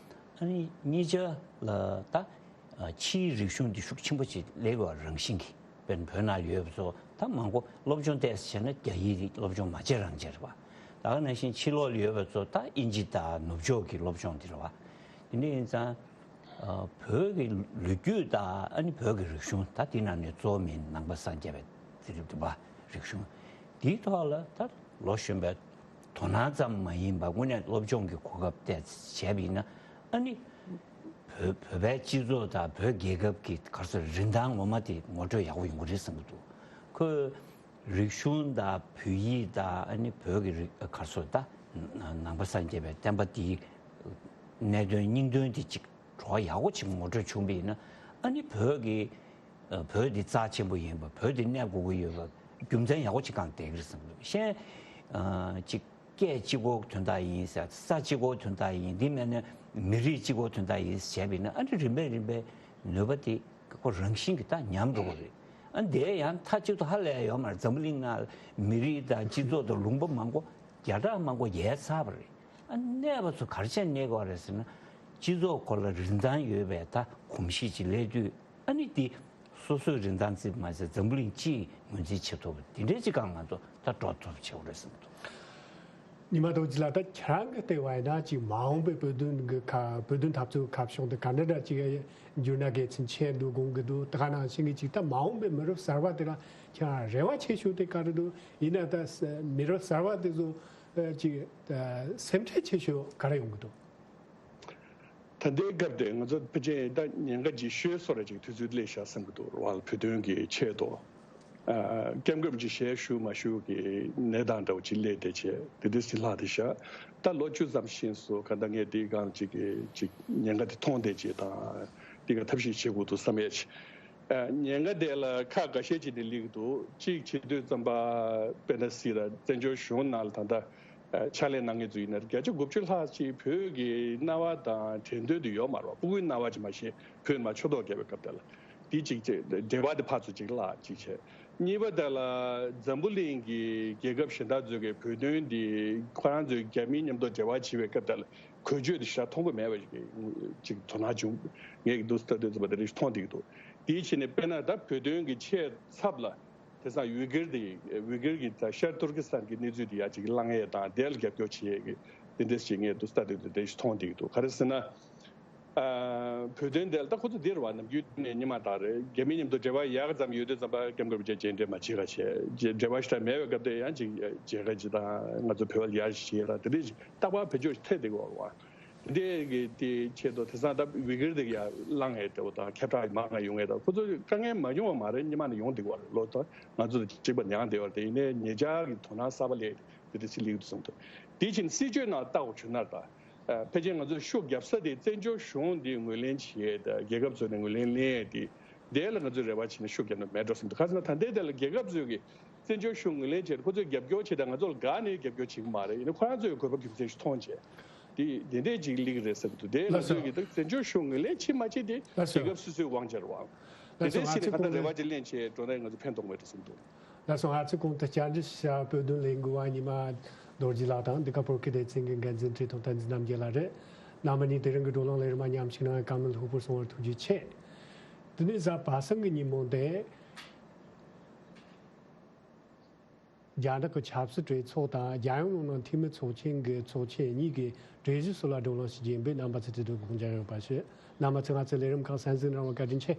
ཨ་ནི་གཉིས་ཆ་ལ་ད་ཕྱིའི་རིག་གཞུང་འདི་ཤུགས་ཆེན་པོ་ཅིག་སླེབས་ཡོད་རང་བཞིན་གྱིས། དཔེར་ན་བོད་ནང་ཡོད་པ་ཚོ་ད་མང་པོ་སློབ་སྦྱོང་ཏོག་ཙམ་བྱས་ན་རྒྱ་ཡིག་སློབ་སྦྱོང་མ་བྱས་རང་བྱས་རེད་བ། ད་ག་ནང་བཞིན་ཕྱི་ལོགས་ལ་ཡོད་པ་ཚོ་ད་དབྱིན་ཇི་དང་ནུབ་ཕྱོགས་ཀྱི་སློབ་སྦྱོང་འདི་རེད་བ། དེ་འདྲ་ཡིན་ཙང་། ཨ། བོད་ཀྱི་ལོ་རྒྱུས་དང་ཨ་ནི་བོད་ཀྱི་རིག་གཞུང་ད་དེ་ནང་ནས་གཙོ་བོ་མིན་ནང་པ་སངས་རྒྱས་པའི་དེ་རིགས་དུ་བ་རིག་གཞུང་འདིའི་ཐོག་ལ་ད་ལོ་གཞོན་པའི་དོ་སྣང་ཙམ་མ་ཡིན་པར་དངོས་གནས་སློབ་སྦྱོང་གི་གོ་སྐབས་དེ་བྱས་པ་ཡིན་ན་ཨ་ནི་བོད་བོད་པའི་སྤྱི་ཚོགས་དང་བོད་རྒྱལ་ཁབ་ཀྱི་ག་རེ་ཟེར་རིན་ཐང་ངོ་མ་དེ་ངོ་སྤྲོད་ཡག་པོ་ཡོང་གི་རེད་བསམ་གྱི་འདུག་ཁོས་རིག་གཞུང་དང་བོད་ཡིག་དང་ཨ་ནི་བོད་ཀྱི་རིག་ག་རེ་ཟེར་ད་ནང་པ་སངས་རྒྱས་པའི་བསྟན་པ་དེའི་གནད་དོན་སྙིང་དོན་དེ་གཅིག་བྲོ་བ་ཡག་པོ་ཅིག་ངོ་སྤྲོད་བྱུང་བ་ཡིན་ན་ཨ་ནི་བོད་ཀྱི་ཨ་བོད་འདི་རྩ་ཆེན་པོ་ཡིན་པ། བོད་འདི་གནས་དགོས་ཀྱི་ཡོད་པ་རྒྱུ་མཚན་ཡག་པོ་ཅིག་གང་བསྡད་ཀྱི་རེད་བསམ་གྱི་འདུག་གཞན་ཨ་ཅིག་སྐད་གཅིག་པོ་དོན་དག་ཡིན་ཟེར། ས་གཅིག་པོ་དོན་དག་ཡིན། འདི་མིན་ན་མི་རིགས་གཅིག་པོ་དོན་དག་ཡིན་ཟེར་བྱས་པ་ཡིན་ན་ཨ་ནི་རིམ་པས་རིམ་པས་ནུས་པ་དེ་ཁོ་རང་བཞིན་གྱིས་ད་ཉམས་འགྲོ་གི་རེད། ཨ་འདི་ཡང་མཐའ་གཅིག་ཏུ་ཧ་ལས་ཡོད་མ་རེད། འཛམ་བུ་གླིང་ནང་མི་རིགས་དང་སྤྱི་ཚོགས་དང་ལུང་པ་མང་པོ་བརྒྱ་ཕྲག་མང་པོ་ཡལ་ཚར་བ་རེད། ཨ་གནས་པ་ཚོ་ག་རེ་བྱས་གནས་དགོས་རེད་ཟེར་ན། སྤྱི་ཚོགས་སྐོར་ལ་རིན་ཐང་ཡོད་པའི་ད་གོམས་གཤིས་ཅིག་སླེབས་དུས་ཨ་ནི་འདི་སོ་སོའི་རིན་ཐང་རྩིས་མ་ཟད་འཛམ་བུ་གླིང་སྤྱིའི་ངོས་འཛིན་བྱེད་ཐུབ་པ་འདི་འདྲའི་ཅིག་གང་ང་ཚོ་ད་འགྲོ་ཐུབ་བྱེད་དགོས་རེད་བསམ་གྱི་འདུག་ཉི་མ་རྡོ་རྗེ་ལགས། ད་ཁྱེད་རང་གི་ལྟ་བ་ཡིན་ན་ཅིག་མ་འོངས་པའི་བོད་དོན་གྱི་ཁ་བོད་དོན་འཐབ་རྩོད་ཁ་ཕྱོགས་འདི་ག་འདྲ་འདྲ་ཅིག་འགྱུར་ན་དགེ་མཚན་ཆེ་འདུག་དགོངས་ཀྱི་འདུག་ད་ག་ནང་བཞིན་གྱི་ཅིག་ད་མ་འོངས་པའི་མི་རབས་གསར་པ་དེ་ལ་ཁྱེད་རང་རེ་བ་ཆེ་ཤོས་དེ་ག་རེ་འདུག་ཡིན་ན་ད་ས་མི་རབས་གསར་པ་དེ་ཚོ་ཨ་ཅིག་ད་སེམས་ཁྲལ་ཆེ་ཤོས་ག་རེ་ཡོང་གི་འདུག་ད་ལྟའི་སྐབས་དེ་ང་ཚོ་ཕལ་ཆེར་ད་ཉེན་ཁ་ལྗིད་ཤོས་བཟོ་འདྲ་ཅིག་དུས་ཚོད་སླེབས་ཤག་བསམ་གྱི་འདུག་བར་བོད་དོན་གྱི་ཆེད་དུ། ཨ་སྐྱབས་མགོན་རིན་པོ་ཆེ་ཞལ་བཞུགས་མ་བཞུགས་ཀྱི་གནས་སྟངས་འདྲ་བོ་ཅིག་སླེབས་བསྡད་བྱས་དེ་དུས་སུ་ལྷག་བསྡད་ཤག་ད་ལོ་བཅུ་ཙམ་ཕྱིན་སོང་། གང་ལྟར་ངས་དེའི་སྒང་ཅིག་གི་ཅིག་ཉེན་ཁ་དེ་མཐོང་བསྡད་བྱས་དང་དེ་ག་ཐབས་ཤེས་བྱེད་དགོས་འདུག་བསམ་ཡས་ཅིག་ཨ་ཉེན་ཁ་དེ་ལ་ཁག་འགའ་ཤས་ཅིག་ནས་སླེབས་ཀྱི་འདུག་གཅིག་བྱེད་དུས་ཙམ་པ་དཔེར་ན་སྲིད་ལ་བཙན་བྱོལ་གཞུང་ནང་ལ་ད་ལྟ་ཨ་ཕྱག་ལས་གནང་མཁན་ཚོ་ཡིན་ན་བརྒྱ་ཆ་དགུ་བཅུ་ལྷག་ཅིག་བོད་ཀྱི་གནའ་བ་དང་དྲན་རྟེན་དེ་ཡོད་མ་རེད་བ། སྤུ་གུའི་གནའ་བ་ཅིག་མ་ཤེས་བོད་མ་ཕྱོགས་གཏོགས་རྒྱག་པའི་སྐབས་དེ་ལ་དེ་གཅིག་བྱས་འབྲེལ་བ་དེ་ཕར་ཚུར་གཅིག་བརླག་གཅིག་བྱས། གཉིས་པ་དེ་ལ་འཛམ་བུ་གླིང་གི་རྒྱལ་ཁབ་གཞན་དག་ཚོས་ཀྱི་བོད་དོན་འདི་ཁོ་རང་ཚོའི་རྒྱ་མིའི་མཉམ་དུ་འབྲེལ་བ་བྱེད་པའི་སྐབས་དེ་ལ་གོ་ཆོད་དེ་ཞེ་དྲག་མཐོང་གི་མེད་པ་ཞིག་ཅིག་དོ་སྣང་བྱུང་། ངས་འདུག་སེ་ལྟ་དུས་ཙམ་པ་དེ་རིགས་མཐོང་བསྡད་ཀྱི་འདུག་དེའི་ཕྱིར་ནས་དཔེར་ན་ད་བོད་དོན་གྱི་ཆེས་ཚབ་ལ་དེང་སང་ཝི་གེར་དེ་ཝི་གེར་གྱི་ད་ཤར་ཏུར་ཀི་སི་ཐན་གྱི་གནས་ཚུལ་དེ་ཡ་ཅིག་བསླང་ཡས་དང་དེ་ལ་རྒྱབ་སྐྱོར་བྱེད་ཡས་ཀྱི་དེ་འདྲས་ཞིག་ངས་འདུག་སེ་ལྟ་དུས་དེ་འདྲས་ཞིག་མཐོང་བསྡད་ཀྱི་འདུག་ག་རེ་ཟེར་ན། ཨ་བོད་དོན་དེ་ལ་ད་ཁོ་ཚོ་འདིར་བ་ནམ་རྒྱུན་ནས་ཉི་མ་ལྟར་རེད། རྒྱ་མི་མཉམ་དུ་འབྲེལ་བ་ཡག་ཙམ་ཡོད་དུས་ཙམ་པ་སྐྱབས་མགོན་རིན་པོ་ཆེ་མཇལ་འཕྲད་མ་བྱེད་ག་བྱས་རྗེས་འབྲེལ་བ་ཞེ་དྲག་མེད་པའི་སྐབས་དེ་ཡང་ཅིག་མཇལ་ཁ་ཅིག་དང་ང་ཚོ་བོད་པ་ལ་ཡར་ཞིག་བྱེད་ཡས་དང་དེ་འདྲས་ཅིག་རྟག་པར་བེད་སྤྱོད་ཐེབས་བསྡད་ཀྱི་ཡོད་རེད་བ། དེ་འདྲའི་གི་དེ་ཆེད་དུ་དེང་སང་ད་ཝི་གར་དེ་ཡ་ལངས་ཡས་དེ་བོ་དང་ཁྱབ་བསྒྲགས་མང་ང་ཡོང་ཡས་དང་ཁོ་ཚོ་དཀའ་ངལ་མ་ཡོང་བ་མ་རེད། སྔོན་མ་ནས་ཡོང་བསྡད་ཡོད་རེད། ལོ་ད་ང་ཚོ་དང་གཅིག་པ་མྱངས་བསྡད་ཡོད་རེད། དེ་ཡིན་ནའི་ཉེ་ཆར་གི་དོ་སྣང་གསར་པ་སླེབས་དེ་དེ་ཕྱི་ལེགས་འདུག་བསམ་འདུག་དེ་བཞིན་སྲིད་བྱུས་ནང་ལྟ་བ་བྱུང་ན་ད་ཕལ་ཆེར་ང་ཚོས་ཤུགས་རྒྱབ་ས་དེ་བཙན་བྱོལ་གཞུང་འདི་ངོས་ལེན་བྱེད་ཡས་དང་རྒྱལ་ཁབ་ཚོ་ནས་ངོས་ལེན་ལེན་ཡས་དེ་དེ་ལ་ང་ཚོས་རེ་བ་བྱེད་ན་ཤུགས་རྒྱབ་ན་མེད་འགྲོ་བསམ་འདུག་ཁ་སང་ད་ལྟའི་དེ་ལ་རྒྱལ་ཁབ་ཚོས་ཀྱི་བཙན་བྱོལ་གཞུང་ངོས་ལེན་བྱས་ཏེ་ཁོ་ཚོས་རྒྱབ་སྐྱོར་བྱེད་དང་ང་ཚོ་ལ་དགའ་ནས་རྒྱབ་སྐྱོར་བྱེད་ཀྱི་མ་རེད། ཡིན་ན་ཁོ་རང་ཚོའི་དགོས་པ་རྒྱུ་མཚན་ཞིག་མཐོང་བྱས་དེ་དེ་འདྲས་ཅིག་སླེབས་ཀྱི་རེད་བསམ་གྱི་འདུག་དེ་ང་ཚོས་ཀྱི་ད་བཙན་བྱོལ་གཞུང་ངོས་ལེན་བྱེད་མ་བྱེད་དེ་རྒྱལ་ཁབ་སོ་སོའི་དབང་ཆ་རེད་བ། དེ་འདྲས་བྱས་ནས་གང་ལྟར་རེ་བ་ཅིག་ལེན་བྱས་འགྲོ་ན་ང་ཚོ་ཕན་ཐོགས་མེད་འགྲོ་བསམ་འདུག་ལགས་སོ། ང་ཚོ་གོང་དུ་བཅར་འདྲི་ཞུ་བ་བོད་དོན་ལས་འགུལ་བ་ཉི་མ་རྡོ་རྗེ་ལགས་དང་འདི་ག་བོད་སྐད་སྡེ་ཚན་གྱི་འགན་འཛིན་བཀྲས་མཐོང་བསྟན་འཛིན་རྣམ་རྒྱལ་ལགས་རེད། རྣམ་པ་གཉིས་དེ་རིང་གི་བགྲོ་གླེང་ལས་རིམ་མཉམ་ཞུགས་གནང་བའི་བཀའ་མོལ་ལྷུག་པོར་གསུང་བར་ཐུགས་རྗེ་ཆེ། དེ་ནས་གཟའ་པ་སངས་ཀྱི་ཉིན་མོ་འདི། རྒྱ་ནག་གི་ཆབ་སྲིད་གྲོས་ཚོགས་དང་རྒྱལ་ཡོངས་ནང་འཐུས་མི་ཚོགས་ཆེན་གྱི་ཚོགས་ཆེན་གཉིས་ཀྱི་གྲོས་གཞི་སོགས་ལ་བགྲོ་གླེང་ཞུ་རྒྱུ་ཡིན་པས་རྣམ་པ་ཚོས་དེ་དུས་དགོངས་འཇགས་ཡོད་པ་ཞུ། རྣམ་པ་ཚོས་ང་ཚོའི་ལས་རིམ་ཁག་གསན་གཟིགས་གནང་བར་བཀའ་དྲིན་ཆེ།